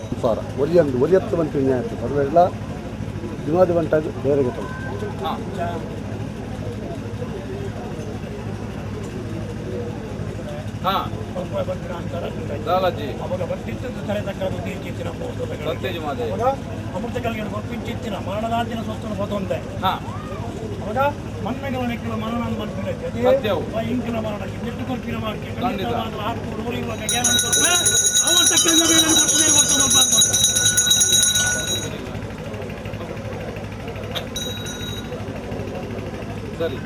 ಸಂಸಾರ ಒರಿಯಂದು ಒರಿಯತ್ತು ಬಂತು ನ್ಯಾಯ ಸರ್ವೆಲ್ಲ ದಿಮಾದಿ ಬಂಟಾಗ ಬೇರೆ ಗೊತ್ತಲ್ಲ. ಅಮೃತ ಕಲ್ಗೆ ಕೊಪ್ಪಿಂಚಿತ್ತಿನ ಮರಣದಾಂತಿನ ಸ್ವತ್ತನ್ನು ಪತೊಂದೆ ಅವಾಗ ಮಣ್ಣಗಳ ನೆಕ್ಕಲ ಮರಣ ಇಂಕಿನ ಮರಣ ನೆಟ್ಟು ಕೊರ್ಪಿನ ಮಾಡ್ಕೆ ಅವರ ತಕ್ಕ ಸರಿ.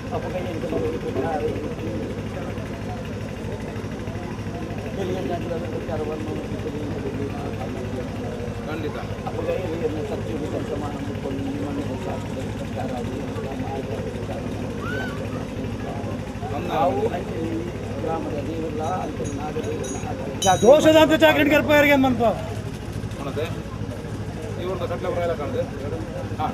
ಖಂಡಿತ. ದೋಷದಾಂತ ಚಾಕ್ಲೇಟ್ ಗರ್ಭ ಮನ್ಪ ಕಾಣುತ್ತೆ ಇವ್ರದ್ದು ಕಟ್ಲೆ ಬರ ಎಲ್ಲ ಕಾಣುತ್ತೆ. ಹಾಂ.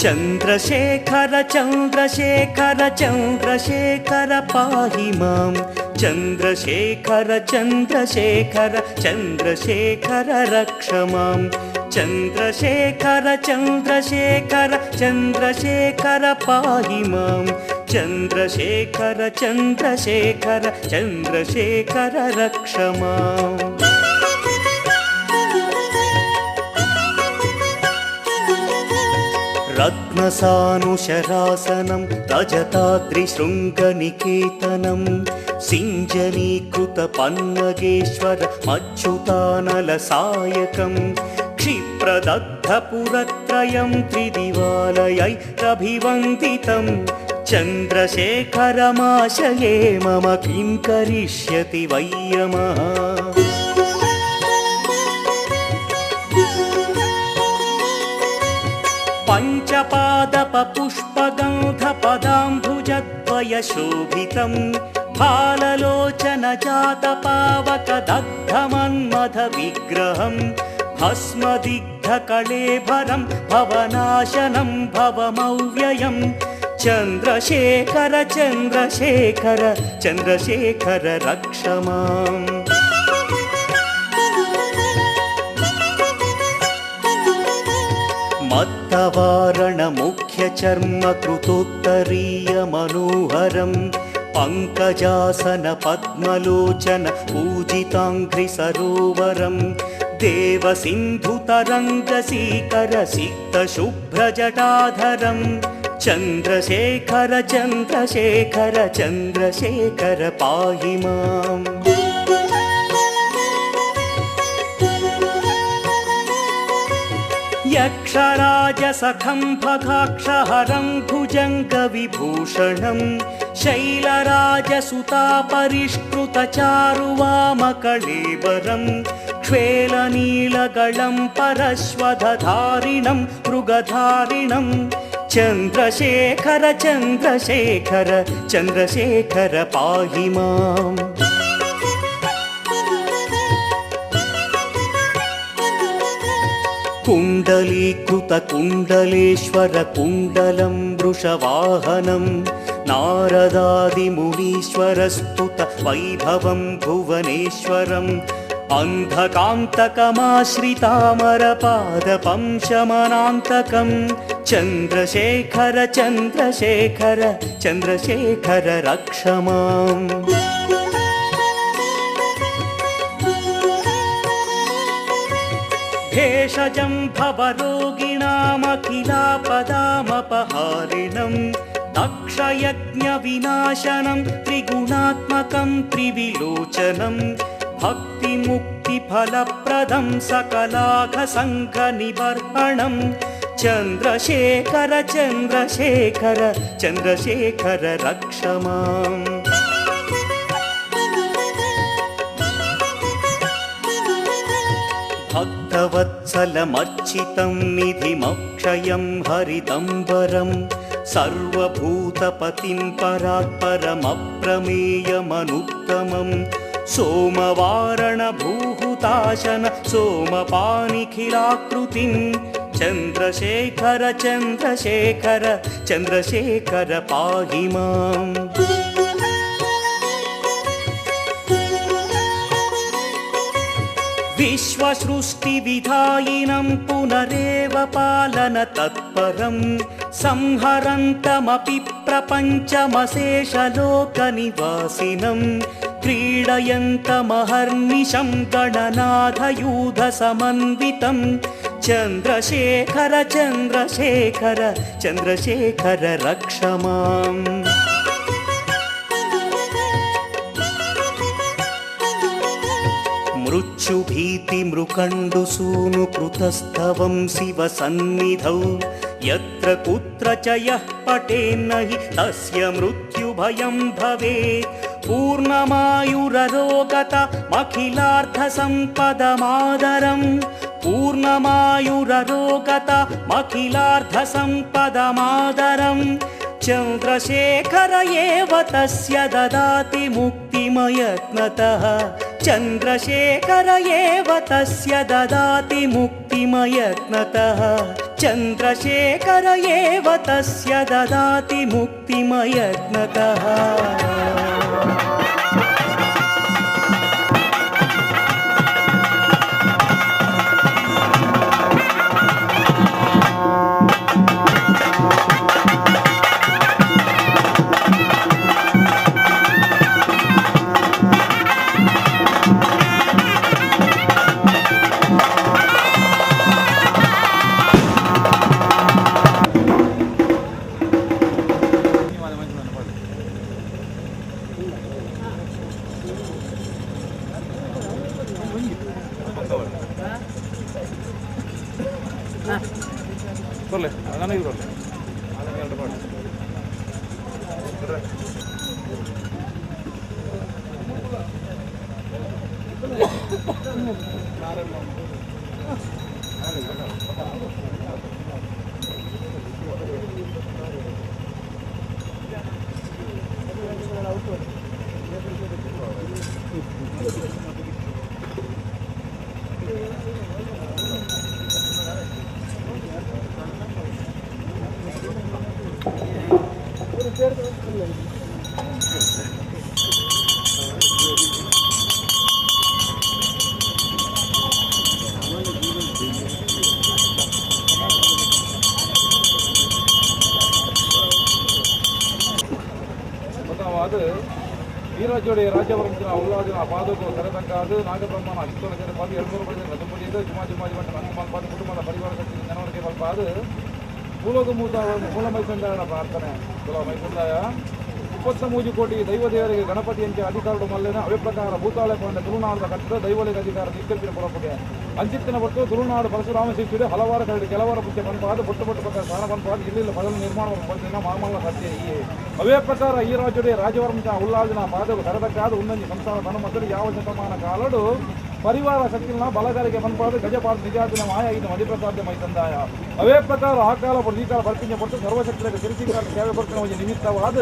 चंद्रशेखर चंद्रशेखर चंद्रशेखर पाहि मां चंद्रशेखर चंद्रशेखर चंद्रशेखर रक्ष मां चंद्रशेखर चंद्रशेखर चंद्रशेखर पाहि मां चंद्रशेखर चंद्रशेखर चंद्रशेखर रक्ष मां। रत्नसानुशरासनं रजताद्रिशृङ्गनिकेतनं सिञ्जनीकृतपन्नगेश्वर मच्युतानलसायकं क्षिप्रदग्धपुरत्रयं त्रिदिवालयैरभिवन्दितं चन्द्रशेखरमाशये मम किं करिष्यति वै यमः। पञ्चपादपपुष्पगन्धपदाम्बुजद्वयशोभितं फाललोचनजातपावकदग्धमन्मथविग्रहं भस्मदिग्धकळेभरं भवनाशनं भवमव्ययं चन्द्रशेखर चन्द्रशेखर चन्द्रशेखर रक्ष माम्। मत्तवारणमुख्यचर्मकृतोत्तरीयमनोहरं पङ्कजासनपद्मलोचन पूजिताङ्घ्रिसरोवरं देवसिन्धुतरङ्गसीकरसिक्तशुभ्रजटाधरं चन्द्रशेखर चन्द्रशेखर चन्द्रशेखर पाहि माम्। यक्षराजसखं भगाक्षहरं भुजङ्गविभूषणं शैलराजसुतापरिष्कृतचारुवामकळेबरं क्ष्वेलनीलगलं परश्वधारिणं मृगधारिणं चन्द्रशेखर चन्द्रशेखर चन्द्रशेखर पाहि माम्। कुण्डलीकृतकुण्डलेश्वर कुण्डलं वृषवाहनं नारदादिमुनीश्वरस्तुत वैभवं भुवनेश्वरम् अन्धकान्तकमाश्रितामरपादपं शमनान्तकं चन्द्रशेखर चन्द्रशेखर चन्द्रशेखर रक्ष माम्। भेषजं भवरोगिणामखिलापदामपहारिणं दक्षयज्ञविनाशनं त्रिगुणात्मकं त्रिविलोचनं भक्तिमुक्तिफलप्रदं सकलाघसङ्घनिबर्हणं चन्द्रशेखर चन्द्रशेखर चन्द्रशेखर रक्ष माम्। भक्तवत्सलमर्चितं निधिमक्षयं हरिदम्बरं सर्वभूतपतिं परात्परमप्रमेयमनुत्तमं सोमवारणभूहुताशन सोमपानिखिलाकृतिं चन्द्रशेखर चन्द्रशेखर चन्द्रशेखर पाहि माम्। विश्वसृष्टिविधायिनं पुनरेव पालन तत्परं संहरन्तमपि प्रपञ्चमशेषलोकनिवासिनं क्रीडयन्तमहर्निशं गणनाथयूधसमन्वितं चन्द्रशेखर चन्द्रशेखर चन्द्रशेखर रक्ष माम्। मृत्युभीतिमृकण्डुसूनुकृतस्तवं शिवसन्निधौ यत्र कुत्र च यः पठेन्न हि तस्य मृत्युभयं भवेत्। पूर्णमायुररोगतमखिलार्थसम्पदमादरं पूर्णमायुररोगतमखिलार्थसम्पदमादरं चन्द्रशेखर एव तस्य ददाति मुक्तिमयत्नतः। चन्द्रशेखर एव तस्य ददाति मुक्तिमयत्नतः। चन्द्रशेखर एव तस्य ददाति मुक्तिमयत्नतः। ಪಾದಕ್ಕೂ ತರತಕ್ಕಾದು ನಾಗಬ್ರಹ್ಮನ ಅಚಿತೋಲ ಪಾದ 700 ಪಡೆದ ನದುಮುಡಿದು ಜುಮಾ ಜುಮಾಜಿ ಬಂಟ ನಂಗೆ ಮಲ್ಪಾದ ಕುಟುಂಬದ ಪರಿವಾರ ಶಕ್ತಿ ಜನವರಿಗೆ ಮಲ್ಪಾದು ಭೂಲೋಕ ಮೂತ ಮೂಲ ಮೈಸಂದಾಯನ ಪ್ರಾರ್ಥನೆ. ತುಲ ಮೈಸಂದಾಯ 23 ಕೋಟಿ ದೈವ ದೇವರಿಗೆ ಗಣಪತಿಯಂತೆ ಅಧಿಕಾರಡು ಮಲ್ಲೇನ ಅವೇ ಪ್ರಕಾರ ಭೂತಾಳೆ ಪಂಡ ತುಳುನಾಡದ ಕಟ್ಟದ ದೈವಲಿಗೆ ಅಧಿಕಾರ ನಿಕ್ಕಲ್ಪಿನ ಪುರಪುಗೆ ಅಂಚಿತ್ತಿನ ಒಟ್ಟು ತುಳುನಾಡು ಪರಶುರಾಮ ಶಿಷ್ಯರು ಹಲವಾರು ಕಡೆ ಕೆಲವರ ಪುಚ್ಚೆ ಪನ್ಪಾದ ಪುಟ್ಟ ಪುಟ್ಟ ಪ್ರಕಾರ ಸ್ಥಾನ ಪನ್ಪಾದ ಇಲ್ಲಿ ಮೊದಲು ನಿರ್ಮಾಣ ಮಾಮಲ್ಲ ಸತ್ಯ ಈ ಅವೇ ಪ್ರಕಾರ ಈ ರಾಜ್ಯಡೆ ರಾಜವರ್ಮ ಉಲ್ಲಾದಿನ ಪಾದವು ಕರದಕ್ಕಾದ ಉನ್ನಂಜಿ ಸಂಸಾರ ತನು ಮತ್ತು ಯಾವ ಶತಮಾನ ಕಾಲಡು ಪರಿವಾರ ಶಕ್ತಿನ ಬಲಗಾರಿಗೆ ಪನ್ಪಾದ ಗಜಪಾದ ನಿಜಾದಿನ ಮಾಯ ಇದು ಮಧಿಪ್ರಸಾದ್ಯ ಮೈತಂದಾಯ. ಅವೇ ಪ್ರಕಾರ ಆ ಕಾಲ ಬುಡ್ದು ಈ ಕಾಲ ಬರ್ಪಿಂಜ ಪೊಟ್ಟು ಸರ್ವಶಕ್ತಿಗೆ ಸಿರಿಸಿಂಗಾರ ಸೇವೆ ಕೊಡ್ತಿನ ಒಂಜಿ ನಿಮಿತ್ತವಾದ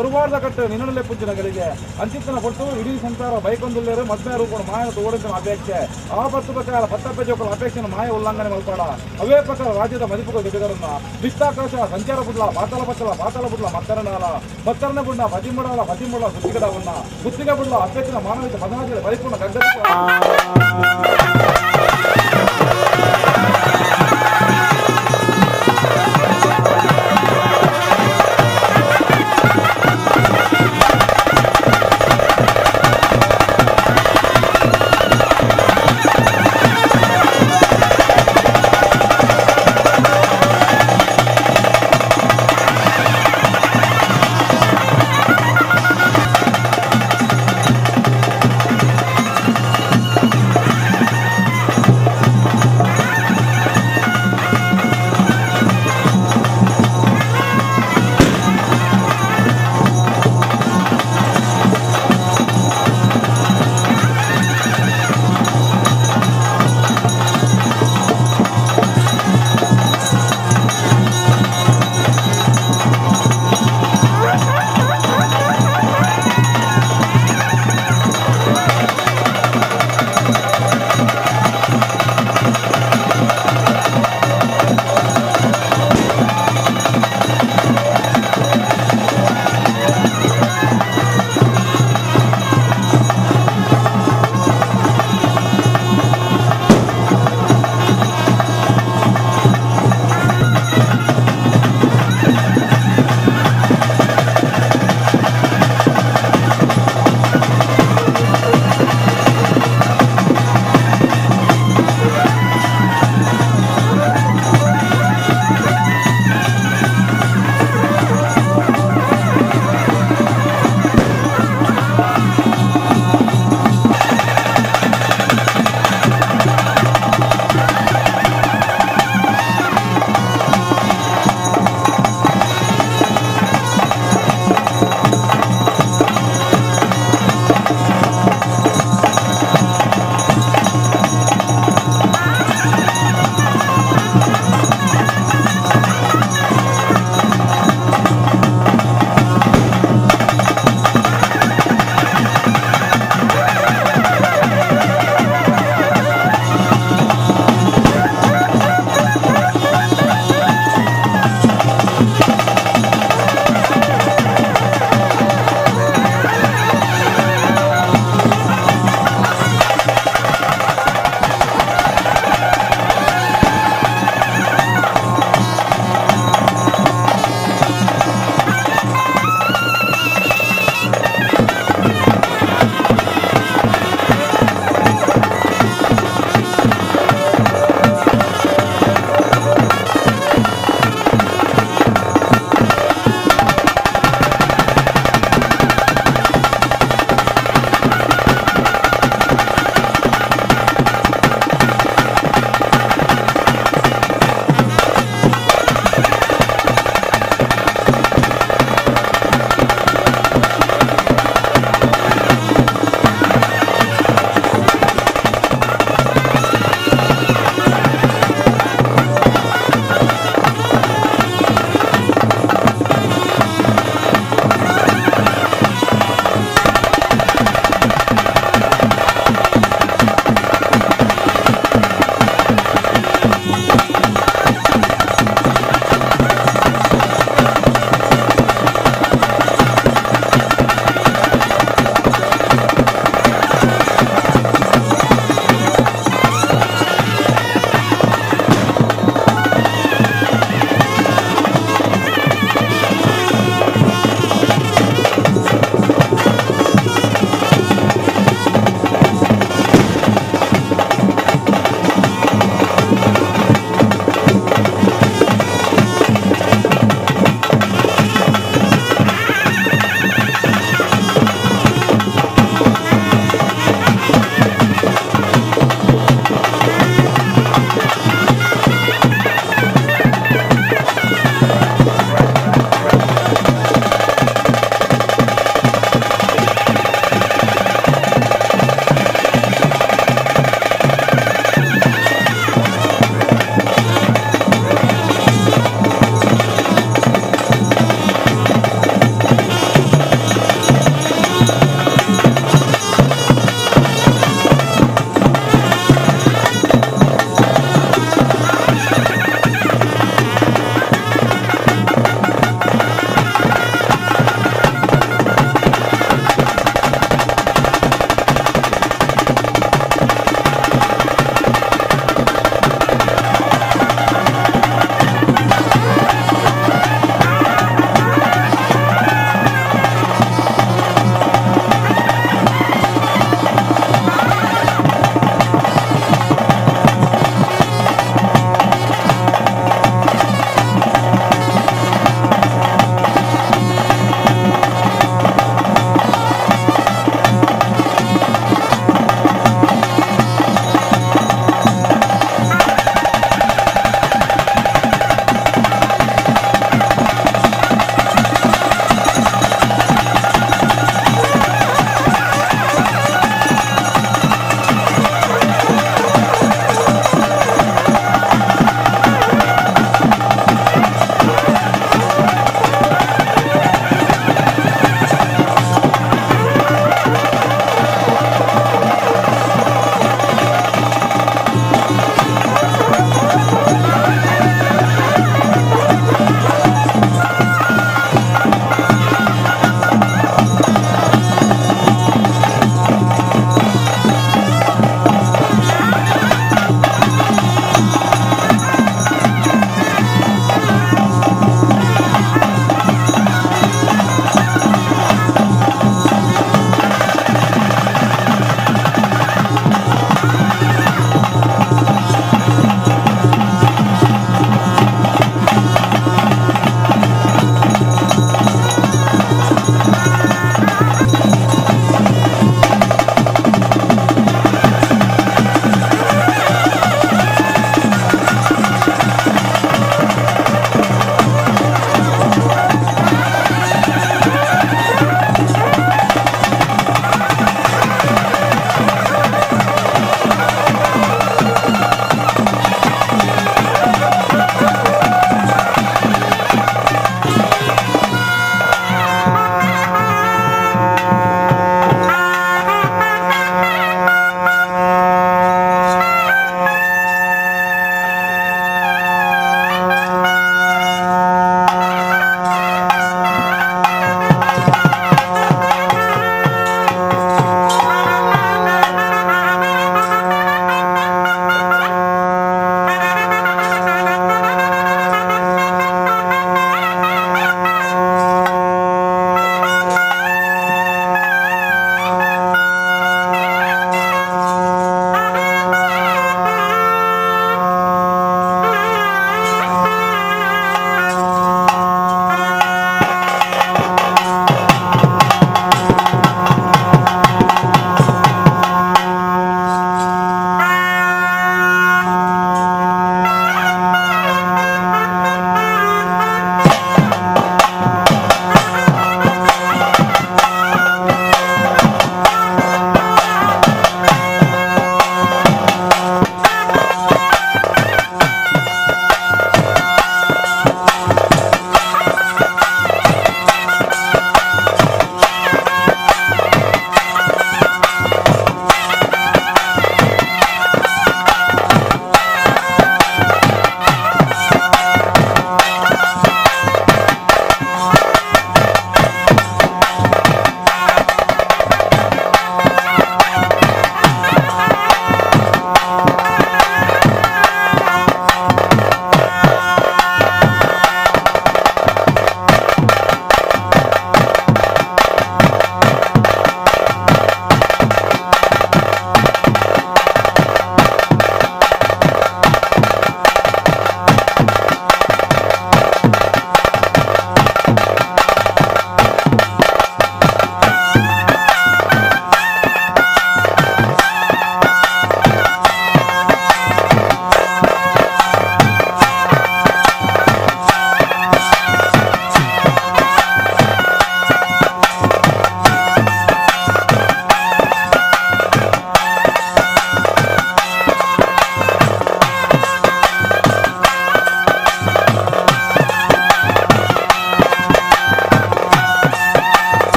ಒರುವಾರ್ದ ಕಟ್ಟು ನಿನ್ನಡಲೆ ಪುಂಚಿನಗಳಿಗೆ ಅಂಚಿತ್ತನ ಕೊಟ್ಟು ಇಡೀ ಸಂಸಾರ ಬೈಕೊಂದುಲ್ಲೇರು ಮದ್ಮೆ ರೂಪಣ ಮಾಯನ ತೋಡಿನ ಅಪೇಕ್ಷೆ. ಆ ಪತ್ತು ಪ್ರಕಾರ ಪತ್ತಪ್ಪೆ ಜೋಕುಲ ಅಪೇಕ್ಷೆನ ಮಾಯ ಉಲ್ಲಂಘನೆ ಮಲ್ಪಾಡ. ಅವೇ ಪ್ರಕಾರ ರಾಜ್ಯದ ಮದಿಪುಗ ದಿಗದರನ್ನ ವಿಸ್ತಾಕಾಶ ಸಂಚಾರ ಬುಡ್ಲ ಪಾತಾಳ ಪತ್ತಲ ಪಾತಾಳ ಬುಡ್ಲ ಮತ್ತರನಾಲ ಮತ್ತರನ ಬುಡ್ಲ ಪತಿಮುಡಾಲ ಪತಿಮುಡ ಗುತ್ತಿಗಡವನ್ನ ಗುತ್ತಿಗ ಬುಡ್ಲ ಅಪೇಕ್ಷೆನ ಮಾನವಿಕ ಮದನಾಜಲ ಪರಿಪೂರ್ಣ ಗಗ್ಗ.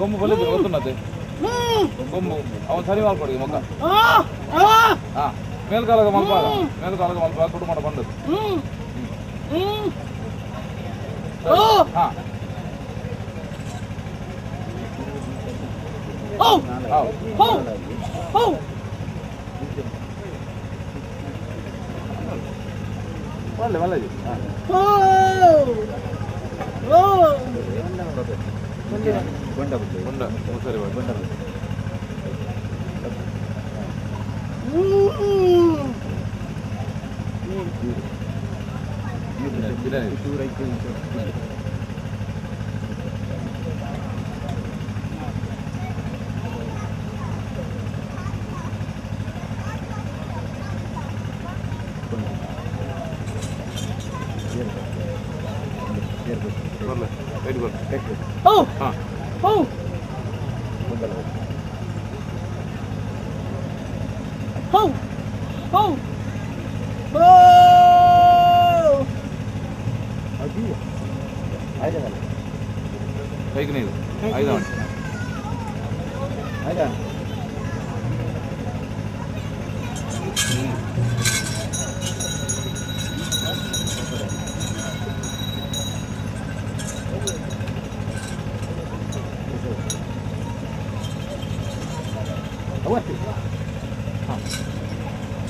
కొమ్ము బలేదు వస్తున్నది కొమ్ము ಅವನು ಸರಿ ಮಾಡ್ಕೊಡಿ ಮೊಕ್ಕ ಮೇಲ್ಕಾಲಗ ಮಲ್ಪಾಗ ಮೇಲ್ಕಾಲಗ ಮಲ್ಪ ಕುಟುಂಬ ಬಂದದ್ದು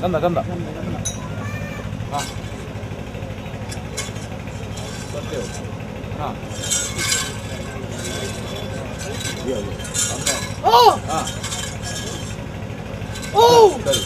ಗಂಧ ಗಂಧ ಹಾಂ ಹಾಂ ಹಾಂ ಸರಿ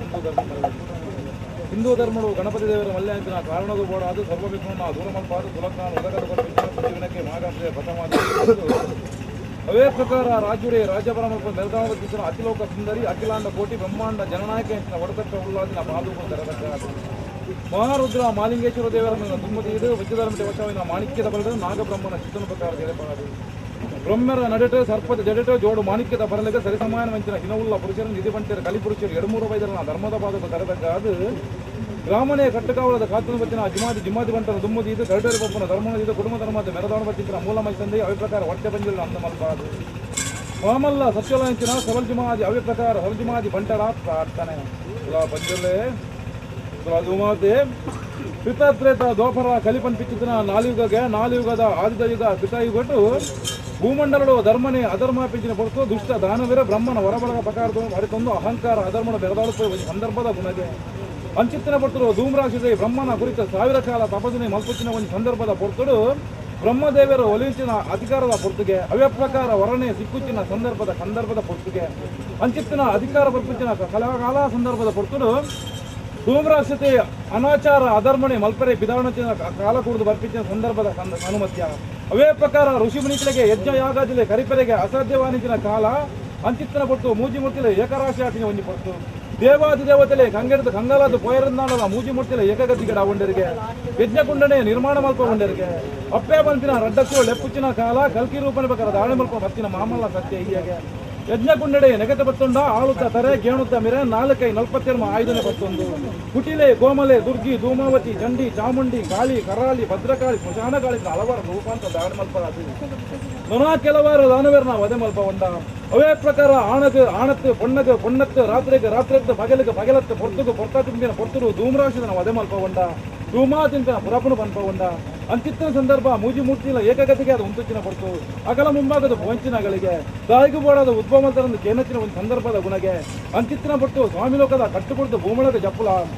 ಹಿಂದೂ ಧರ್ಮ ಹಿಂದೂ ಧರ್ಮಡು ಗಣಪತಿ ದೇವರ ಮಲ್ಯಾಂಕಿನ ಕಾರಣದ ಬೋಡಾದು ಸರ್ವವಿಘ್ನ ದೂರಮಲ್ಪಾದು ಸುಲಗ್ನ ಉದಕದ ಜೀವನಕ್ಕೆ ಮಾಗಾಂಶ ಪ್ರಥಮ ಅವೇ ಪ್ರಕಾರ ರಾಜುರೇ ರಾಜ್ಯಪರಮಲ್ಪ ಮೆಲ್ದಾವತಿಸಿನ ಅತಿಲೋಕ ಸುಂದರಿ ಅಖಿಲಾಂಡ ಕೋಟಿ ಬ್ರಹ್ಮಾಂಡ ಜನನಾಯಕ ಎಂಚಿನ ಒಡಕಟ್ಟ ಉಳ್ಳಾದಿನ ಪಾದುಕು ತರತಕ್ಕ ಮಹಾರುದ್ರ ಮಾಲಿಂಗೇಶ್ವರ ದೇವರನ್ನು ದುಮ್ಮದಿದು ವಜ್ರಧರ್ಮಕ್ಕೆ ವಶವಿನ ಮಾಣಿಕ್ಯದ ಬಲದ ನಾಗಬ್ರಹ್ಮನ ಚಿತ್ತನ ಪ್ರಕಾರ ಜಯಪಾದು ಬ್ರಹ್ಮರ ನಡಟ ಸರ್ಪದ ಜಡಟ ಜೋಡು ಮಾಣಿಕ್ಯದ ಬರಲಿಗೆ ಸರಿಸಮಾನ ವಂಚಿನ ಹಿನವುಳ್ಳ ಪುರುಷರು ನಿಧಿ ಬಂಟರ ಕಲಿಪುರುಷರು ಎಡಮೂರು ವೈದ್ಯರನ್ನ ಧರ್ಮದ ಪಾದಕ ತರತಕ್ಕ ಅದು ಗ್ರಾಮನೇ ಕಟ್ಟುಕಾವಲದ ಕಾತನ ಬತ್ತಿನ ಜಿಮಾದಿ ಜಿಮಾದಿ ಬಂಟರ ದುಮ್ಮದಿದು ಕರಟರಿ ಬಪ್ಪನ ಧರ್ಮದ ಕುಟುಂಬ ಧರ್ಮದ ಮೆರದಾಣ ಬತ್ತಿನ ಮೂಲ ಮೈಸಂದೆ ಅವೇ ಪ್ರಕಾರ ಹೊಟ್ಟೆ ಬಂಜಿಲ್ಲ ಅಂದ ಮಲ್ಪಾದು ಮಾಮಲ್ಲ ಸತ್ಯಲಂಚಿನ ಸಬಲ್ ಜುಮಾದಿ ಅವೇ ಪ್ರಕಾರ ಸಬಲ್ ಜುಮಾದಿ ಬಂಟರ ಪ್ರಾರ್ಥನೆ ಬಂಜಲ್ಲೇ ದುಮಾದೆ ಪಿತಾತ್ರೇತ ದೋಪರ ಕಲಿಪನ್ ಪಿಚ್ಚಿತನ ನಾಲ್ಯುಗಗೆ ನಾಲ್ಯುಗದ ಆದಿದ ಯುಗ ಪಿತಾಯುಗಟು ಭೂಮಂಡಲಡು ಧರ್ಮನೇ ಅಧರ್ಮ ಪಿಂಚಿನ ಪೊರ್ತು ದುಷ್ಟ ದಾನವೀರ ಬ್ರಹ್ಮನ ಹೊರಬಳಗ ಪ್ರಕಾರದ ಹರಿತೊಂದು ಅಹಂಕಾರ ಅಧರ್ಮನ ಬೆರದಾಡುತ್ತ ಸಂದರ್ಭದ ಗುಣಗೆ ಅಂಚಿತ್ತನ ಪೊರ್ತುಡು ಧೂಮ್ರಾಕ್ಷಿದೆ ಬ್ರಹ್ಮನ ಕುರಿತ ಸಾವಿರ ಕಾಲ ತಪಸ್ಸಿನ ಮಲ್ಪುಚ್ಚಿನ ಒಂದು ಸಂದರ್ಭದ ಪೊರ್ತುಡು ಬ್ರಹ್ಮದೇವರು ಒಲಿಂಚಿನ ಅಧಿಕಾರದ ಪೊರ್ತುಗೆ ಅವೇ ಪ್ರಕಾರ ವರನೆ ಸಿಕ್ಕುಚ್ಚಿನ ಸಂದರ್ಭದ ಪೊರ್ತುಗೆ ಅಂಚಿತ್ತನ ಅಧಿಕಾರ ಬರ್ಪುಚ್ಚಿನ ಕಲಕಾಲ ಸಂದರ್ಭದ ಪೊರ್ತುಡು ಧೂಮ್ರಾಕ್ಷತೆ ಅನಾಚಾರ ಅಧರ್ಮಣೆ ಮಲ್ಪರೆ ಬಿದಾಣಚಿನ ಕಾಲ ಕೂಡಿದು ಬರ್ಪಿಚ್ಚಿನ ಸಂದರ್ಭದ ಅನುಮತ್ಯ ಅವೇ ಪ್ರಕಾರ ಋಷಿ ಮುನಿಗಳಿಗೆ ಯಜ್ಞ ಯಾಗಾದಿಲೆ ಕರಿಪೆರೆಗೆ ಅಸಾಧ್ಯವಾನಿಚಿನ ಕಾಲ ಅಂಚಿತ್ತನ ಪೊರ್ತು ಮೂಜಿ ಮೂರ್ತಿಲೆ ಏಕರಾಶಿ ಆಟಿನ ಒಂಜಿ ಪೊರ್ತು ದೇವಾದಿ ದೇವತೆಲೆ ಕಂಗೆಡ್ದು ಕಂಗಾಲಾದ ಪೋಯರಂದಾಣದ ಮೂಜಿ ಮೂರ್ತಿಲೆ ಏಕಗತಿಗಡ ಒಂಡರಿಗೆ ಯಜ್ಞಕುಂಡನೆ ನಿರ್ಮಾಣ ಮಲ್ಪ ಒಂಡರಿಗೆ ಅಪ್ಪೆ ಬಂತಿನ ರಡ್ಡಕ್ಕೂ ಲೆಪ್ಪುಚ್ಚಿನ ಕಾಲ ಕಲ್ಕಿ ರೂಪನ ಪ್ರಕಾರ ದಾಳಿ ಮಲ್ಪ ಬತ್ತಿನ ಮಾಮಲ್ಲ ಸತ್ಯ ಹೀಗೆ ಯಜ್ಞಕುಂಡಡೆ ನೆಗತ ಬತ್ತೊಂಡ ಆಳುತ್ತ ತರೆ ಗೇಣುತ್ತ ಮಿರೆ ನಾಲ್ಕೈ ನಲ್ಪತ್ತೆರಡು ಆಯುಧನೆ ಬತ್ತೊಂದು ಕುಟಿಲೆ ಗೋಮಲೆ ದುರ್ಗಿ ಧೂಮಾವತಿ ಚಂಡಿ ಚಾಮುಂಡಿ ಕಾಳಿ ಕರಾಳಿ ಭದ್ರಕಾಳಿ ಸ್ಮಶಾನಕಾಳಿ ಹಲವಾರು ರೂಪಾಂತ ದಾಳಿ ಮಲ್ಪ ನೊನಾ ಕೆಲವಾರು ದಾನವೇರ್ನ ವಧೆ ಮಲ್ಪ ಉಂಡ ಅವೇ ಪ್ರಕಾರ ಆಣದು ಆಣತ್ತು ಪೊಣ್ಣದು ಪೊಣ್ಣತ್ತು ರಾತ್ರಿಗೆ ರಾತ್ರಿತ್ತು ಪಗಲಿಗೆ ಪಗಲತ್ತು ಪೊರ್ತುಗು ಪೊರ್ತ ಪೊರ್ತುರು ಧೂಮ್ರಾಕ್ಷಿನ ವಧೆ ಮಲ್ಪ ಉಂಡ ಧೂಮಾತಿಂತನ ಪುರಪುನು ಪನ್ಪ ಉಂಡ ಅಂಚಿತ್ತಿನ ಸಂದರ್ಭ ಮೂಜಿ ಮೂರ್ತಿಲ ಏಕಗತಿಗೆ ಅದು ಉಂತುಚ್ಚಿನ ಪೊರ್ತು ಅಗಲ ಮುಂಭಾಗದ ಪೊಂಚಿನಗಳಿಗೆ ತಾಯಿಗೂ ಬೋಡಾದ ಉದ್ಭವಂತರಂದು ಕೇನಚ್ಚಿನ ಒಂದು ಸಂದರ್ಭದ ಗುಣಗೆ ಅಂಚಿತ್ತಿನ ಪೊರ್ತು ಸ್ವಾಮಿಲೋಕದ ಕಟ್ಟುಕೊಡ್ತು ಭೂಮಳದ ಜಪ್ಪುಲ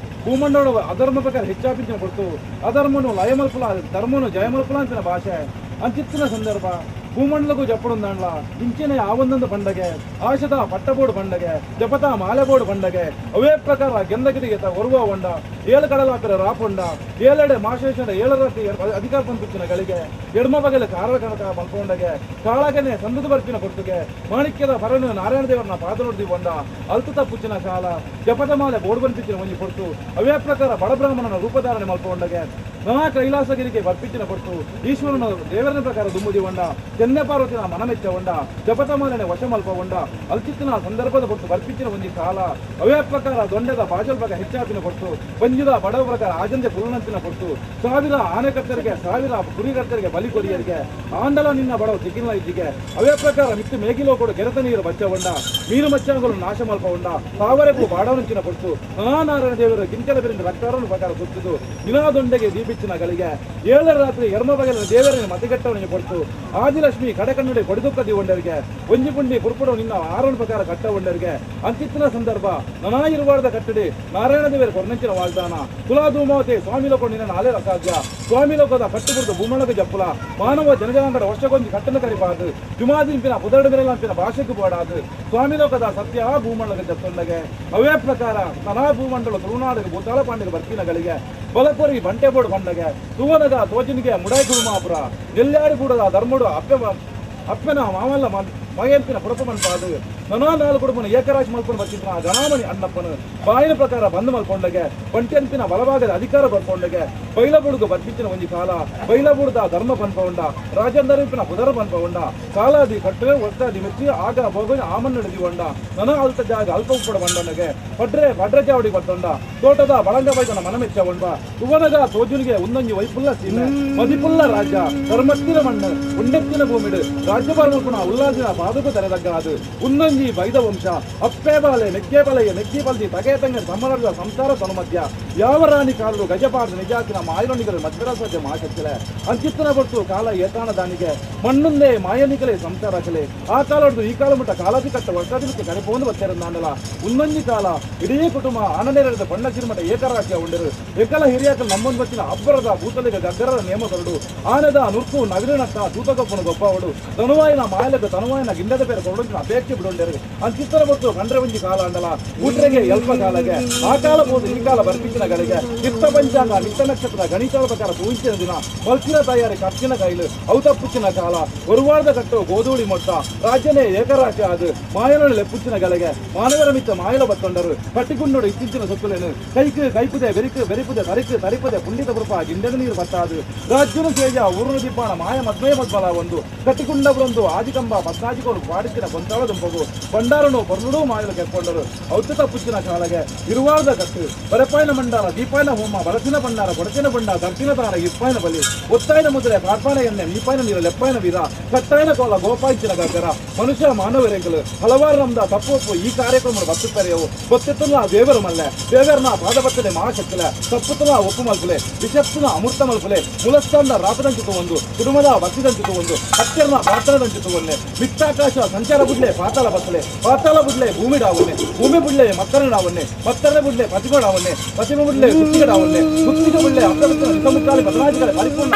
ಭೂಮಂಡಲ ಅಧರ್ಮ ಪ್ರಕಾರ ಹೆಚ್ಚಾಪಿಂಚಿನ ಪೊರ್ತು ಅಧರ್ಮನು ಲಯಮಲ್ಪುಲ ಧರ್ಮನು ಜಯಮಲ್ಪುಲ ಅಂತಿನ ಭಾಷೆ ಅಂಚಿತ್ತಿನ ಸಂದರ್ಭ ಭೂಮಂಡಲಕ್ಕೂ ಜಪ್ಪಡುಂದಾಂಡ್ಲ ಇಂಚಿನ ಆವೊಂದೊಂದು ಪಂಡಗೆ ಆಶದ ಪಟ್ಟಬೋಡು ಪಂಡಗೆ ಜಪತ ಮಾಲೆಬೋಡು ಪಂಡಗೆ ಅವೇ ಪ್ರಕಾರ ಗೆಂದಗಿರಿಗೆ ಹೊರುವ ಹೊಂಡ ಏಳು ಕಡಲಾಪಿರ ರಾಪೊಂಡ ಏಳೆಡೆ ಮಾಶೇಷನ ಏಳರಾತ್ರಿ ಅಧಿಕಾರ ಪಂಪಿಚ್ಚಿನ ಗಳಿಗೆ ಎಡಮ ಬಗೆಲ ಕಾರ ಕನಕ ಮಲ್ಪೊಂಡಗೆ ಕಾಳಗನೆ ಸಂದದ ಬರ್ಪಿನ ಕೊರ್ತುಗೆ ಮಾಣಿಕ್ಯದ ಪರನು ನಾರಾಯಣ ದೇವರನ್ನ ಪಾದ ನೋಡ್ದಿ ಹೊಂಡ ಅಲ್ತು ತಪ್ಪುಚ್ಚಿನ ಕಾಲ ಜಪದ ಮಾಲೆ ಬೋಡು ಬಂಪಿಚ್ಚಿನ ಒಂಜಿ ಕೊಡ್ತು ಅವೇ ಪ್ರಕಾರ ಬಡಬ್ರಾಹ್ಮಣನ ರೂಪಧಾರಣೆ ಮಲ್ಪೊಂಡಗೆ ನಾ ಕೈಲಾಸಗಿರಿಗೆ ಬರ್ಪಿಚ್ಚಿನ ಕೊಡ್ತು ಈಶ್ವರನ ದೇವರನ ಪ್ರಕಾರ ದುಮ್ಮುದಿ ಹೊಂಡ ಚೆನ್ನೆ ಪಾರ್ವತಿನ ಮನಮೆಚ್ಚ ಹೊಂಡ ಜಪತ ಮಾಲನೆ ವಶಮಲ್ಪ ಹೊಂಡ ಅಲ್ಚಿತ್ತಿನ ಸಂದರ್ಭದ ಕೊಟ್ಟು ಬರ್ಪಿಚ್ಚಿನ ಒಂಜಿ ಕಾಲ ಅವೇ ಪ್ರಕಾರ ದೊಂಡೆದ ಬಾಜಲ್ ಪ್ರಕಾರ ಹೆಚ್ಚಾಪಿನ ಕೊಡ್ತು ಪಂಜದ ಬಡವ ಪ್ರಕಾರ ಆಜಂದೆ ಕುರುಣಂತಿನ ಕೊಡ್ತು ಸಾವಿರ ಆನೆಕರ್ತರಿಗೆ ಸಾವಿರ ಕುರಿಕರ್ತರಿಗೆ ಬಲಿ ಕೊರಿಯರಿಗೆ ಆಂಡಲ ನಿನ್ನ ಬಡವ ಸಿಕ್ಕಿನ ಇದ್ದಿಗೆ ಅವೇ ಪ್ರಕಾರ ಮಿತ್ತು ಮೇಗಿಲೋ ಕೊಡು ಕೆರೆತ ನೀರು ಬಚ್ಚ ಹೊಂಡ ಮೀನು ಮಚ್ಚಾಂಗಲು ನಾಶ ಮಲ್ಪ ಹೊಂಡ ಸಾವಿರಕ್ಕೂ ಬಾಡವನಂಚಿನ ಕೊಡ್ತು ನಾರಾಯಣ ದೇವರು ಕಿಂಚಲ ಬೆರಿಂದ ರಕ್ತಾರನ್ನು ಪ್ರಕಾರ ಸುತ್ತಿದ್ದು ನಿನಾದೊಂಡೆಗೆ ದೀಪಿಚ್ಚಿನ ಗಳಿಗೆ ಏಳರ ರಾತ್ರಿ ಎರ್ಮ ಬಗೆಲ ದೇವರನ್ನು ಮತಿಗಟ್ಟವನಿಗೆ ಕೊಡ್ತು ಆದಿಲಕ್ಷ್ಮಿ ಕಡೆಕನ್ನಡಿ ಕೊಡಿದುಕ್ಕದಿ ಒಂಡರಿಗೆ ಒಂಜಿ ಪುಂಡಿ ಪುರ್ಪುಡು ನಿನ್ನ ಆರನ ಪ್ರಕಾರ ಕಟ್ಟ ಒಂಡರಿಗೆ ಅಂಚಿತ್ತಿನ ಸಂದರ್ಭ ನನಾ ಇರುವಾರದ ಕಟ್ಟಡಿ ನಾರಾಯಣ ದೇವರ ಕೊರ್ನಂಚಿನ ವಾಗ್ದಾನ ತುಲಾಧೂಮಾವತಿ ಸ್ವಾಮಿ ಲೋಕ ನಿನ್ನ ಅಲೆ ಅಸಾಧ್ಯ ಸ್ವಾಮಿ ಲೋಕದ ಕಟ್ಟುಬುರ್ದು ಭೂಮಣದ ಜಪ್ಪುಲ ಮಾನವ ಜನಜಾಂಗಡ ವರ್ಷಕ್ಕೊಂಜಿ ಕಟ್ಟನ ಕರಿಬಾರ್ದು ಜುಮಾದಿಂಪಿನ ಪುದರಡು ಬೆರಲಂಪಿನ ಭಾಷೆಗೆ ಬೋಡಾದು ಸ್ವಾಮಿ ಲೋಕದ ಸತ್ಯ ಭೂಮಂಡಲದ ಜತ್ತೊಂಡಗೆ ಅವೇ ಪ್ರಕಾರ ತನಾ ಭೂಮಂಡಲ ತುಳುನಾಡಿಗೆ ಭೂತಾಳ ಪಾಂಡಿಗೆ ಬರ್ಪಿನಗಳಿಗೆ ಬಲಕೋರಿ ಬಂಟೆ ಬೋಡು ಬಂಡಗೆ ತುವನಗ ತೋಜಿನಿಗೆ ಮುಡಾಯಿ ಕುರುಮಾಪುರ ನೆಲ್ಲಾಡಿ ಕೂಡದ ಧರ್ಮಡು ಅಪ್ಪೆ ಅಪ್ಪನ ಮಾಮಲ್ಲ ಮಗಂಪಿನ ಪುರಪ ಮನ್ಪಾದು ನನಾ ನಾಲ್ಕು ಕುಡುಂಬನ ಏಕರಾಶಿ ಮಲ್ಕೊಂಡು ಬರ್ತಿದ್ನ ಗಣಾಮಣಿ ಅಣ್ಣಪ್ಪನು ಬಾಯಿನ ಪ್ರಕಾರ ಬಂದ್ ಮಲ್ಕೊಂಡಗೆ ಬಂಟೆಂಪಿನ ಬಲಭಾಗದ ಅಧಿಕಾರ ಬರ್ಕೊಂಡಗೆ ಬೈಲಬುಡುಗು ಬರ್ಪಿಚ್ಚಿನ ಒಂಜಿ ಕಾಲ ಬೈಲಬುಡುದ ಧರ್ಮ ಪನ್ಪವುಂಡ ರಾಜೇಂದ್ರಪಿನ ಪುದರ ಪನ್ಪವುಂಡ ಕಾಲಾದಿ ಕಟ್ಟು ಒತ್ತಾದಿ ಮೆಚ್ಚಿ ಆಗ ಭೋಗ ಆಮನ್ನು ನಡೆದಿಕೊಂಡ ನನ ಅಲ್ತ ಜಾಗ ಅಲ್ಪ ಉಪ್ಪಡ ಬಂಡನಿಗೆ ಪಡ್ರೆ ಪಡ್ರೆ ಚಾವಡಿ ಬತ್ತೊಂಡ ತೋಟದ ಬಳಂಗ ಬೈದನ ಮನಮೆಚ್ಚ ಉಂಡ ತುವನಗ ತೋಜುನಿಗೆ ಉಂದೊಂಜಿ ವೈಪುಲ್ಲ ಸೀಮೆ ಮದಿಪುಲ್ಲ ರಾಜ್ಯ ಧರ್ಮತ್ತಿನ ಮಣ್ಣು ಉಂಡೆತ್ತಿನ ಭೂಮಿಡು ರಾಜ್ಯಭಾರ ಮಲ್ಪುನ ಉಲ್ಲಾಸಿನ ಬಾದುಕು ತರೆದಗ್ಗಾದು ಉನ್ನೊಂಜಿ ಬೈದ ವಂಶ ಅಪ್ಪೆ ಬಾಲೆ ಮೆಕ್ಕೆ ಬಲೆಯ ಮೆಕ್ಕಿ ಬಲ್ದಿ ತಗೆ ತಂಗ ಸಮರದ ಸಂಸಾರ ತನುಮಧ್ಯ ಯಾವ ರಾಣಿ ಕಾಲರು ಗಜಪಾರ್ದ ನಿಜಾತಿನ ಮಾಯನಿಗರು ಮಧ್ವರ ಸಾಧ್ಯ ಮಾಶಕ್ತಿಲೆ ಅಂಚಿತ್ತನ ಬರ್ತು ಕಾಲ ಏತಾಣ ದಾನಿಗೆ ಮಣ್ಣುಂದೇ ಮಾಯನಿಕಲೆ ಸಂಸಾರ ಕಲೆ ಆ ಕಾಲಡ್ದು ಈ ಕಾಲ ಮುಟ್ಟ ಕಾಲಾತಿ ಕಟ್ಟ ವರ್ಷಾದಿನಕ್ಕೆ ಕರೆಪೋಂದು ಬತ್ತೇರಂದಾಂಡಲ ಉನ್ನೊಂಜಿ ಕಾಲ ಇಡೀ ಕುಟುಂಬ ಆನಂದೇರದ ಬಣ್ಣ ಚಿರುಮಟ ಏಕರಾಶಿಯ ಉಂಡರು ಎಕಲ ಹಿರಿಯಾಕಲ್ ನಮ್ಮೊಂದು ಬಚ್ಚಿನ ಅಬ್ಬರದ ಭೂತಲಿಗ ಗಗ್ಗರದ ನೇಮ ಕೊರಡು ಆನದ ನುರ್ಕು ನವಿಲಿನತ್ತ ತೂತಗೊಪ್ಪನು ಗೊಪ್ಪವಡು ತನುವಾಯಿನ ಮಾಯಲಗ ತನುವಾಯಿನ ಗಿಂಡದ ಪೇರ ಕೊರಡು ಅಪೇಕ್ಷೆ ಬಿಡುಂಡರು ಅಂಚಿತ್ತರ ಬತ್ತು ಕಂಡ್ರೆ ಒಂಜಿ ಕಾಲ ಅಂಡಲ ಊಟ್ರೆಗೆ ಎಲ್ಪ ಕಾಲಗೆ ಆ ಕಾಲ ಬೋದು ಈ ಕಾಲ ಬರ್ಪಿಚ್ಚಿನ ಗಳಿಗೆ ನಿತ್ತ ಪಂಚಾಂಗ ನಿತ್ತ ನಕ್ಷತ್ರ ಗಣಿತದ ಪ್ರಕಾರ ತೂಂಚಿನ ದಿನ ಮಲ್ಚಿನ ತಯಾರಿ ಖರ್ಚಿನ ಕೈಲು ಔತಪ್ಪುಚ್ಚಿನ ಕಾಲ ಒರುವಾರದ ಕಟ್ಟು ಗೋಧೂಳಿ ಮೊಟ್ಟ ರಾಜ್ಯನೇ ಏಕರಾಶಿ ಅದು ಮಾಯನೊಳ ಲೆಪ್ಪುಚ್ಚಿನ ಗಳಿಗೆ ಮಾನವರ ಮಿತ್ತ ಮಾಯಲ ಬತ್ತೊಂಡರು ಕಟ್ಟಿಗುಂಡೋಡು ಇತ್ತೀಚಿನ ಸೊತ್ತುಲೇನು ಕೈಕು ಕೈಪುದೆ ಬೆರಿಕು ಬೆರಿಪುದೆ ತರಿಕು ತರಿಪದೆ ಪುಂಡಿತ ಕೃಪ ಗಿಂಡದ ನೀರು ಬತ್ತಾದು ರಾಜ್ಯನು ತೇಜ ಊರುನು ದಿಬ್ಬಾಣ ಮಾಯ ಮದ್ವೇ ಮದ್ಬಲ ಒಂದು ಕಟ್ಟಿಗುಂಡವರೊಂದು ಆದಿಕಂಬ ಪತ್ತಾಜಿಕೋಡು ಪಾಡಿತ್ತಿನ ಗೊಂತಾಳ ದುಂಪಗು ಬಂಡಾರನು ಪೊರ್ಲುಡು ಮಾಯಲು ಕೆಕ್ಕೊಂಡರು ಔತತ ಪುಚ್ಚಿನ ಕಾಲಗೆ ಇರುವಾರದ ಕಟ್ಟು ಬರಪಾಯಿನ ಮಂಡಾರ ದೀಪಾಯನ ಹೋಮ ಬಲಸಿನ ಭಂಡಾರ ಕೊಡಚಿನ ಬಂಡ ದರ್ಶಿನ ತಾರ ಇಪ್ಪಾಯನ ಬಲಿ ಒತ್ತಾಯನ ಮುದ್ರೆ ಪಾಡ್ಪಾನ ಎಣ್ಣೆ ನೀಪಾಯನ ನೀರು ಲೆಪ್ಪಾಯನ ವೀರ ಕಟ್ಟಾಯನ ಕೋಲ ಗೋಪಾಯಿಚಿನ ಗಗ್ಗರ ಮನುಷ್ಯ ಮಾನವರೆಂಗಲು ಹಲವಾರು ನಮ್ದ ತಪ್ಪು ಒಪ್ಪು ಈ ಕಾರ್ಯಕ್ರಮ ಬತ್ತು ಗೊತ್ತಿತ್ತಲ್ಲ ದೇವರು ಮಲ್ಲೆ ದೇವರನ ಪಾದಪತ್ತಲೆ ಮಹಾಶಕ್ತಿಲೆ ತಪ್ಪುತ್ತಲ ಒಪ್ಪು ಮಲ್ಪುಲೆ ವಿಷತ್ತುನ ಅಮೃತ ಮಲ್ಪುಲೆ ಮೂಲಸ್ಥಾನದ ರಾಪದಂಚಿತು ಒಂದು ಕುಟುಂಬದ ಭಕ್ತಿದಂಚಿತು ಒಂದು ಹತ್ಯರ್ನ ಪ್ರಾರ್ಥನದಂಚಿತು ಒನ್ನೆ ಮಿತ್ತಾಕಾಶ ಸಂಚಾರ ಬುಡ್ಲೆ ಪಾತಾಳ ಬತ್ತಲೆ ಪಾತಾಳ ಬುಡ್ಲೆ ಭೂಮಿ ಡಾವನ್ನೆ ಭೂಮಿ ಬುಡ್ಲೆ ಮತ್ತರಣ ಡಾವನ್ನೆ ಮತ್ತರಣ ಬುಡ್ಲೆ ಪ್ರತಿಮೆ ಡಾವನ್ನೆ ಪ್ರತಿಮೆ ಬುಡ್ಲೆ ಗುತ್ತಿಗೆ ಡಾವನ್ನೆ ಗುತ್ತಿಗೆ ಬುಡ್ಲೆ ಅಪ್ರಮುಖ ನಿಸಮುಖಾಲಿ ಬದಲಾಜಿಗಳ ಪರಿಪೂರ್ಣ.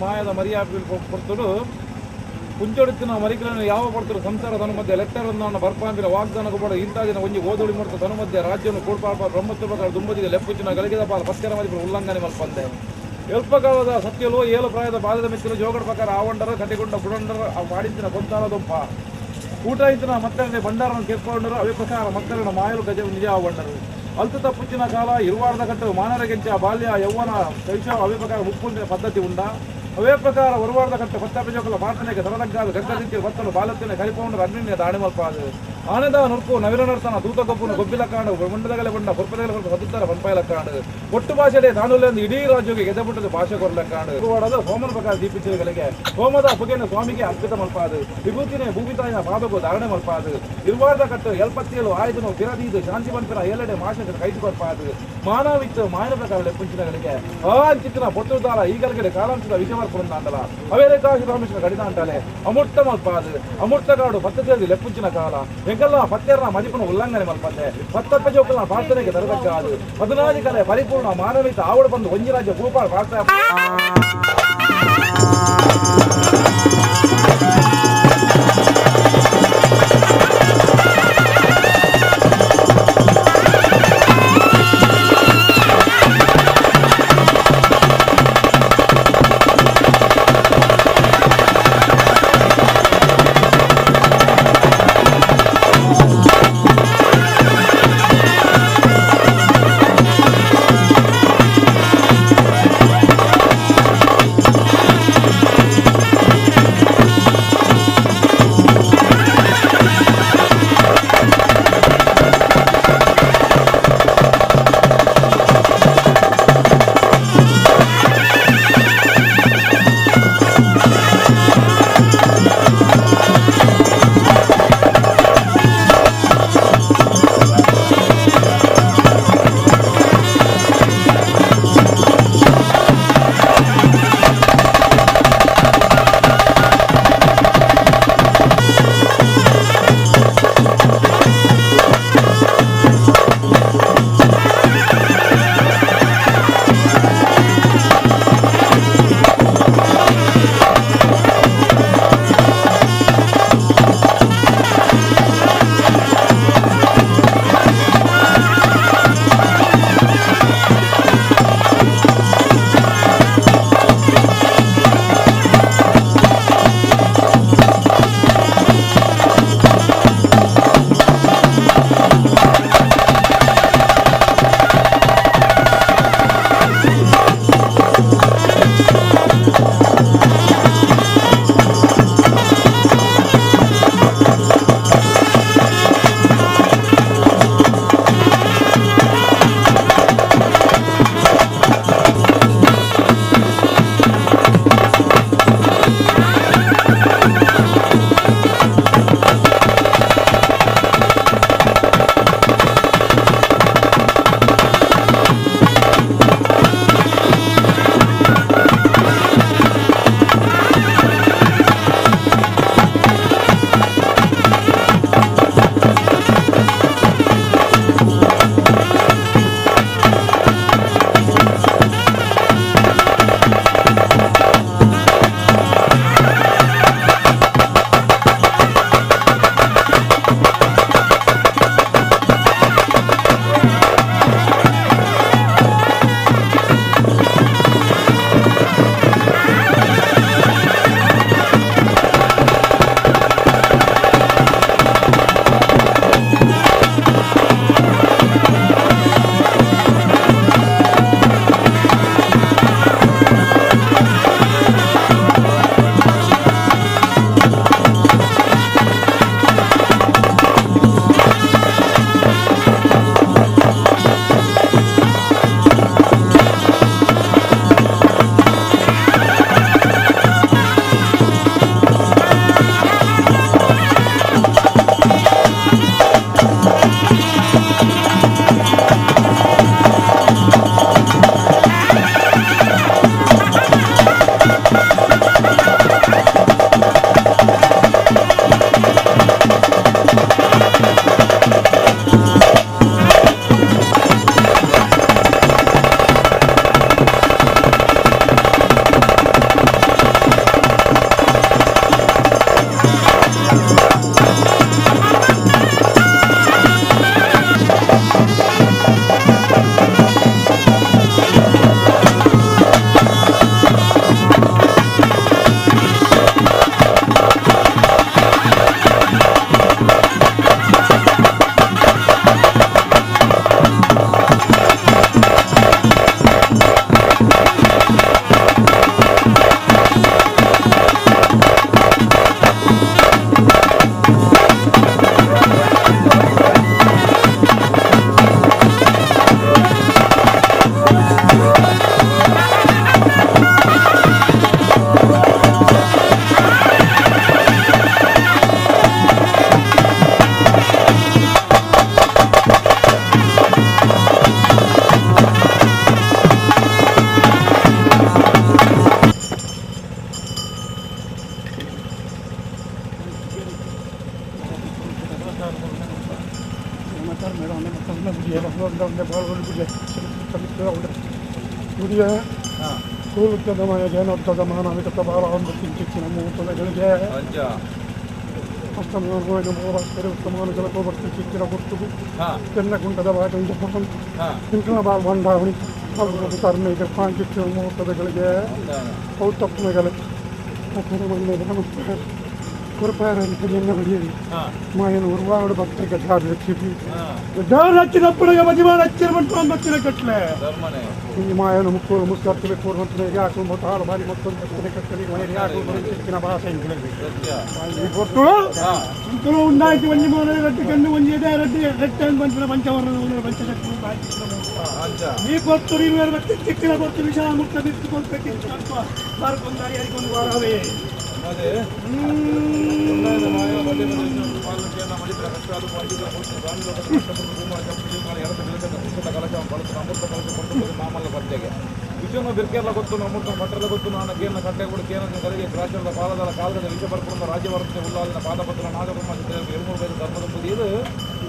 ಮಾಯದ ಮರ್ಯಾದೆ ಪೊರ್ತುಡು ಕುಂಚೊಡುತ್ತಿನ ಮರಿಕಲನ್ನು ಯಾವ ಪಡ್ತರು ಸಂಸಾರ ತನು ಮಧ್ಯೆ ಲೆತ್ತರನ್ನು ಬರ್ಪಾಂಬಿನ ವಾಗ್ದಾನ ಕೊಡ ಇಂಥ ದಿನ ಒಂಜಿ ಓದೋಡಿ ಮುಡ್ತ ತನು ಮಧ್ಯೆ ರಾಜ್ಯವನ್ನು ಕೂಡ್ಪಾಪ ಬ್ರಹ್ಮತ್ವ ಪ್ರಕಾರ ದುಂಬದಿಗೆ ಲೆಪ್ಪುಚಿನ ಗಳಿಗೆದ ಪಾಲ ಪಸ್ಕರ ಮದಿಪುರ ಉಲ್ಲಂಘನೆ ಮಲ್ಪಂದೆ. ಎಲ್ಪಕಾಲದ ಸತ್ಯಲು ಏಳು ಪ್ರಾಯದ ಬಾಲ್ಯದ ಮೆಚ್ಚಲು ಜೋಗಡ ಪ್ರಕಾರ ಆವಂಡರ ಕಟಿಗೊಂಡ ಬುಡಂಡರ ಆ ಮಾಡಿದ್ದಿನ ಕೊಂತಾಲ ದೊಂಪ ಊಟ ಇದ್ದಿನ ಮತ್ತರನೆ ಭಂಡಾರನ್ನು ಕೇಳ್ಕೊಂಡರು ಅವೇ ಪ್ರಕಾರ ಮತ್ತರನ ಮಾಯಲು ಗಜ ನಿಜ ಆವಂಡರು. ಅಲ್ತ ತಪ್ಪುಚಿನ ಕಾಲ ಇರುವಾರದ ಕಟ್ಟು ಮಾನರಗೆಂಚ ಬಾಲ್ಯ ಯೌವನ ಶೈಶವ ಅವೇ ಪ್ರಕಾರ ಮುಪ್ಪುಂದಿನ ಪದ್ಧತಿ ಉಂಡ. ಅವೇ ಪ್ರಕಾರ ಒರುವಾರದ ಕಟ್ಟು ಪತ್ತಾಪಜೋಕಲ ಪ್ರಾರ್ಥನೆಗೆ ತರದಗ್ಗಾದ ಗಗ್ಗದಿಂತಿ ಬತ್ತಲು ಬಾಲತ್ತಿನ ಕರಿಪೌಂಡರ ಅಗ್ನಿಯ ದಾಣಿ ಮಲ್ಪಾದು. ಆನಂದ ನುರ್ಕು ನವಿಲ ನರ್ತನ ದೂತ ಗೊಬ್ಬನ ಗೊಬ್ಬಿಲ ಕಾಂಡು ಮುಂಡದಗಲೆ ಬಣ್ಣ ಕೊರ್ಪದಗಲೆ ಕೊರ್ಪ ಸದುತ್ತರ ಪನ್ಪಾಯಲ ಕಾಂಡು ಒಟ್ಟು ಭಾಷೆಡೆ ತಾನುಲೆಂದು ಇಡೀ ರಾಜ್ಯಕ್ಕೆ ಗೆದಬಿಟ್ಟದ ಭಾಷೆ ಕೊರಲ ಕಾಂಡು ವಾಡದ ಸೋಮನ ಪ್ರಕಾರ ದೀಪಿಂಚಗಳಿಗೆ ಸೋಮದ ಪುಗೆನ ಸ್ವಾಮಿಗೆ ಅರ್ಪಿತ ಮಲ್ಪಾದು. ವಿಭೂತಿನೇ ಭೂಮಿತಾಯಿನ ಪಾದಕ್ಕೂ ಧಾರಣೆ ಮಲ್ಪಾದು. ಇರುವಾರದ ಕಟ್ಟು ಎಲ್ಪತ್ತೇಳು ಆಯುಧನು ಬಿರದೀದು ಶಾಂತಿ ಪನ್ಪಿನ ಏಳೆಡೆ ಮಾಷ ಕೈದು ಕೊರ್ಪಾದು. ಮಾನವಿತ್ತು ಮಾಯನ ಪ್ರಕಾರ ಲೆಪ್ಪುಂಚಿನಗಳಿಗೆ ಅಂಚಿತ್ತಿನ ಪೊಟ್ಟುದಾರ ಈಗಲಗಡೆ ಕಾಲಾಂಶದ ವಿಷವರ್ಪುರಂದಾಂಡಲ ಅವೇರೆ ಕಾಶಿ ರಾಮೇಶ್ವರ ಗಡಿದ ಅಂಟಾಲೆ ಅಮೂರ್ತ ಮಲ್ಪಾದು. ಅಮೂರ್ತ ಕಾಡು ಪತ್ತೇಳಿ ಲೆಪ್ಪುಂಚಿನ ಕಾಲ ಎಂಕಲ್ಲ ಪತ್ತೆರ್ನ ಮದಿಪನ ಉಲ್ಲಂಘನೆ ಮಲ್ಪಂದೆ ಪತ್ತಪ್ಪ ಜೋಕಲ್ನ ಪ್ರಾರ್ಥನೆಗೆ ತರದಕ್ಕಾದು. 14 ಕಲೆ ಪರಿಪೂರ್ಣ ಮಾನವಿತ ಆವಡ ಬಂದು ಒಂಜಿ ರಾಜ್ಯ ಭೂಪಾಳ ಪ್ರಾರ್ಥನೆ.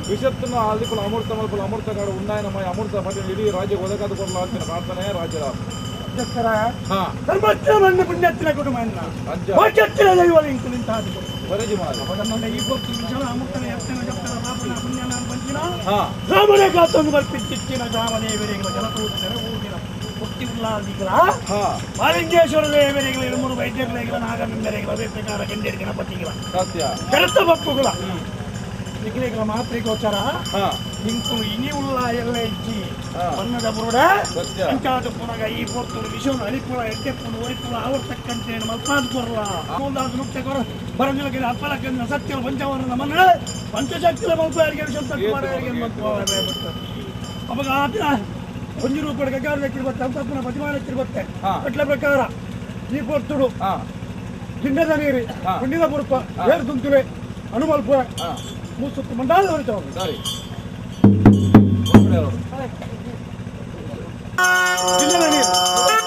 ವಿಷತ್ತನ್ನು ಅಲ್ಲಿಪುಲ ಅಮೃತ ಮಲ್ಪುಲ ಅಮೃತ ಕಾಡು ಉಂಡಾಯನಮಯ ಅಮೃತ ಪಟ್ಟಿನ ಇಡೀ ರಾಜ್ಯ ಒದಗಾದ ಕೊಡಲ ಅಂತಿನ ಪ್ರಾರ್ಥನೆ ರಾಜ್ಯದ ಪುಣ್ಯತ್ತಿನ ಕುಟುಂಬ ಮಾಲಿಂಗೇಶ್ವರ ದೇವರಿಗಳ ಇರುಮೂರು ವೈದ್ಯರುಗಳ ನಾಗಬಿಂಬರಿಗಳ ಪ್ರಕಾರ ಗಂಡೇರಿ ಗಣಪತಿಗಳ ಕರೆತ ಬಪ್ಪುಗಳ ನಿಖಿಲೇಗಳ ಮಾತ್ರೆಗೋಚರ ಇಂಕು ಇನಿ ಉಳ್ಳ ಎಲ್ಲ ಇಜ್ಜಿ ಬಣ್ಣದ ಬುರುಡ ಅಂಚಾದ ಪುನಗ ಈ ಪೊರ್ತುಡು ವಿಷವನ್ನು ಅಳಿಪುಳ ಎಡ್ಡೆಪ್ಪುನು ಒರಿಪುಳ ಆವರ್ತಕ್ಕಂತೆ ಮಲ್ಪಾದ ಕೊರಲ ಮೂಲಾದ ನುಕ್ತೆ ಕೊರ ಬರಂಜಲಕ್ಕೆ ಅಪ್ಪಲಕ್ಕಂದ ಸತ್ಯ ಪಂಚವರ್ಣ ಮನ್ನ ಪಂಚಶಕ್ತಿಲ ಮಲ್ಪಾರಿಗೆ ವಿಷ ತಕ್ಕ ಮಾಡರಿಗೆ ಅವಾಗ ಆತಿನ ಒಂಜಿ ರೂಪದ ಗಗಾರ ಬತ್ತೆ ಅಂತಪ್ಪನ ಪತಿಮಾನ ಬತ್ತೆ ಅಟ್ಲ ಪ್ರಕಾರ ಈ ಪೊರ್ತುಡು ಗಿಂಡದ ನೀರು ಪುಣ್ಯದ ಬುರುಪ ಏರು ತುಂತುವೆ ಅನುಮಲ್ಪ ಮೂಸುತ್ತು ಮಂಡಾಲ ಹೊರಿತವರು ಸರಿ ಗಿಂಡದ ನೀರು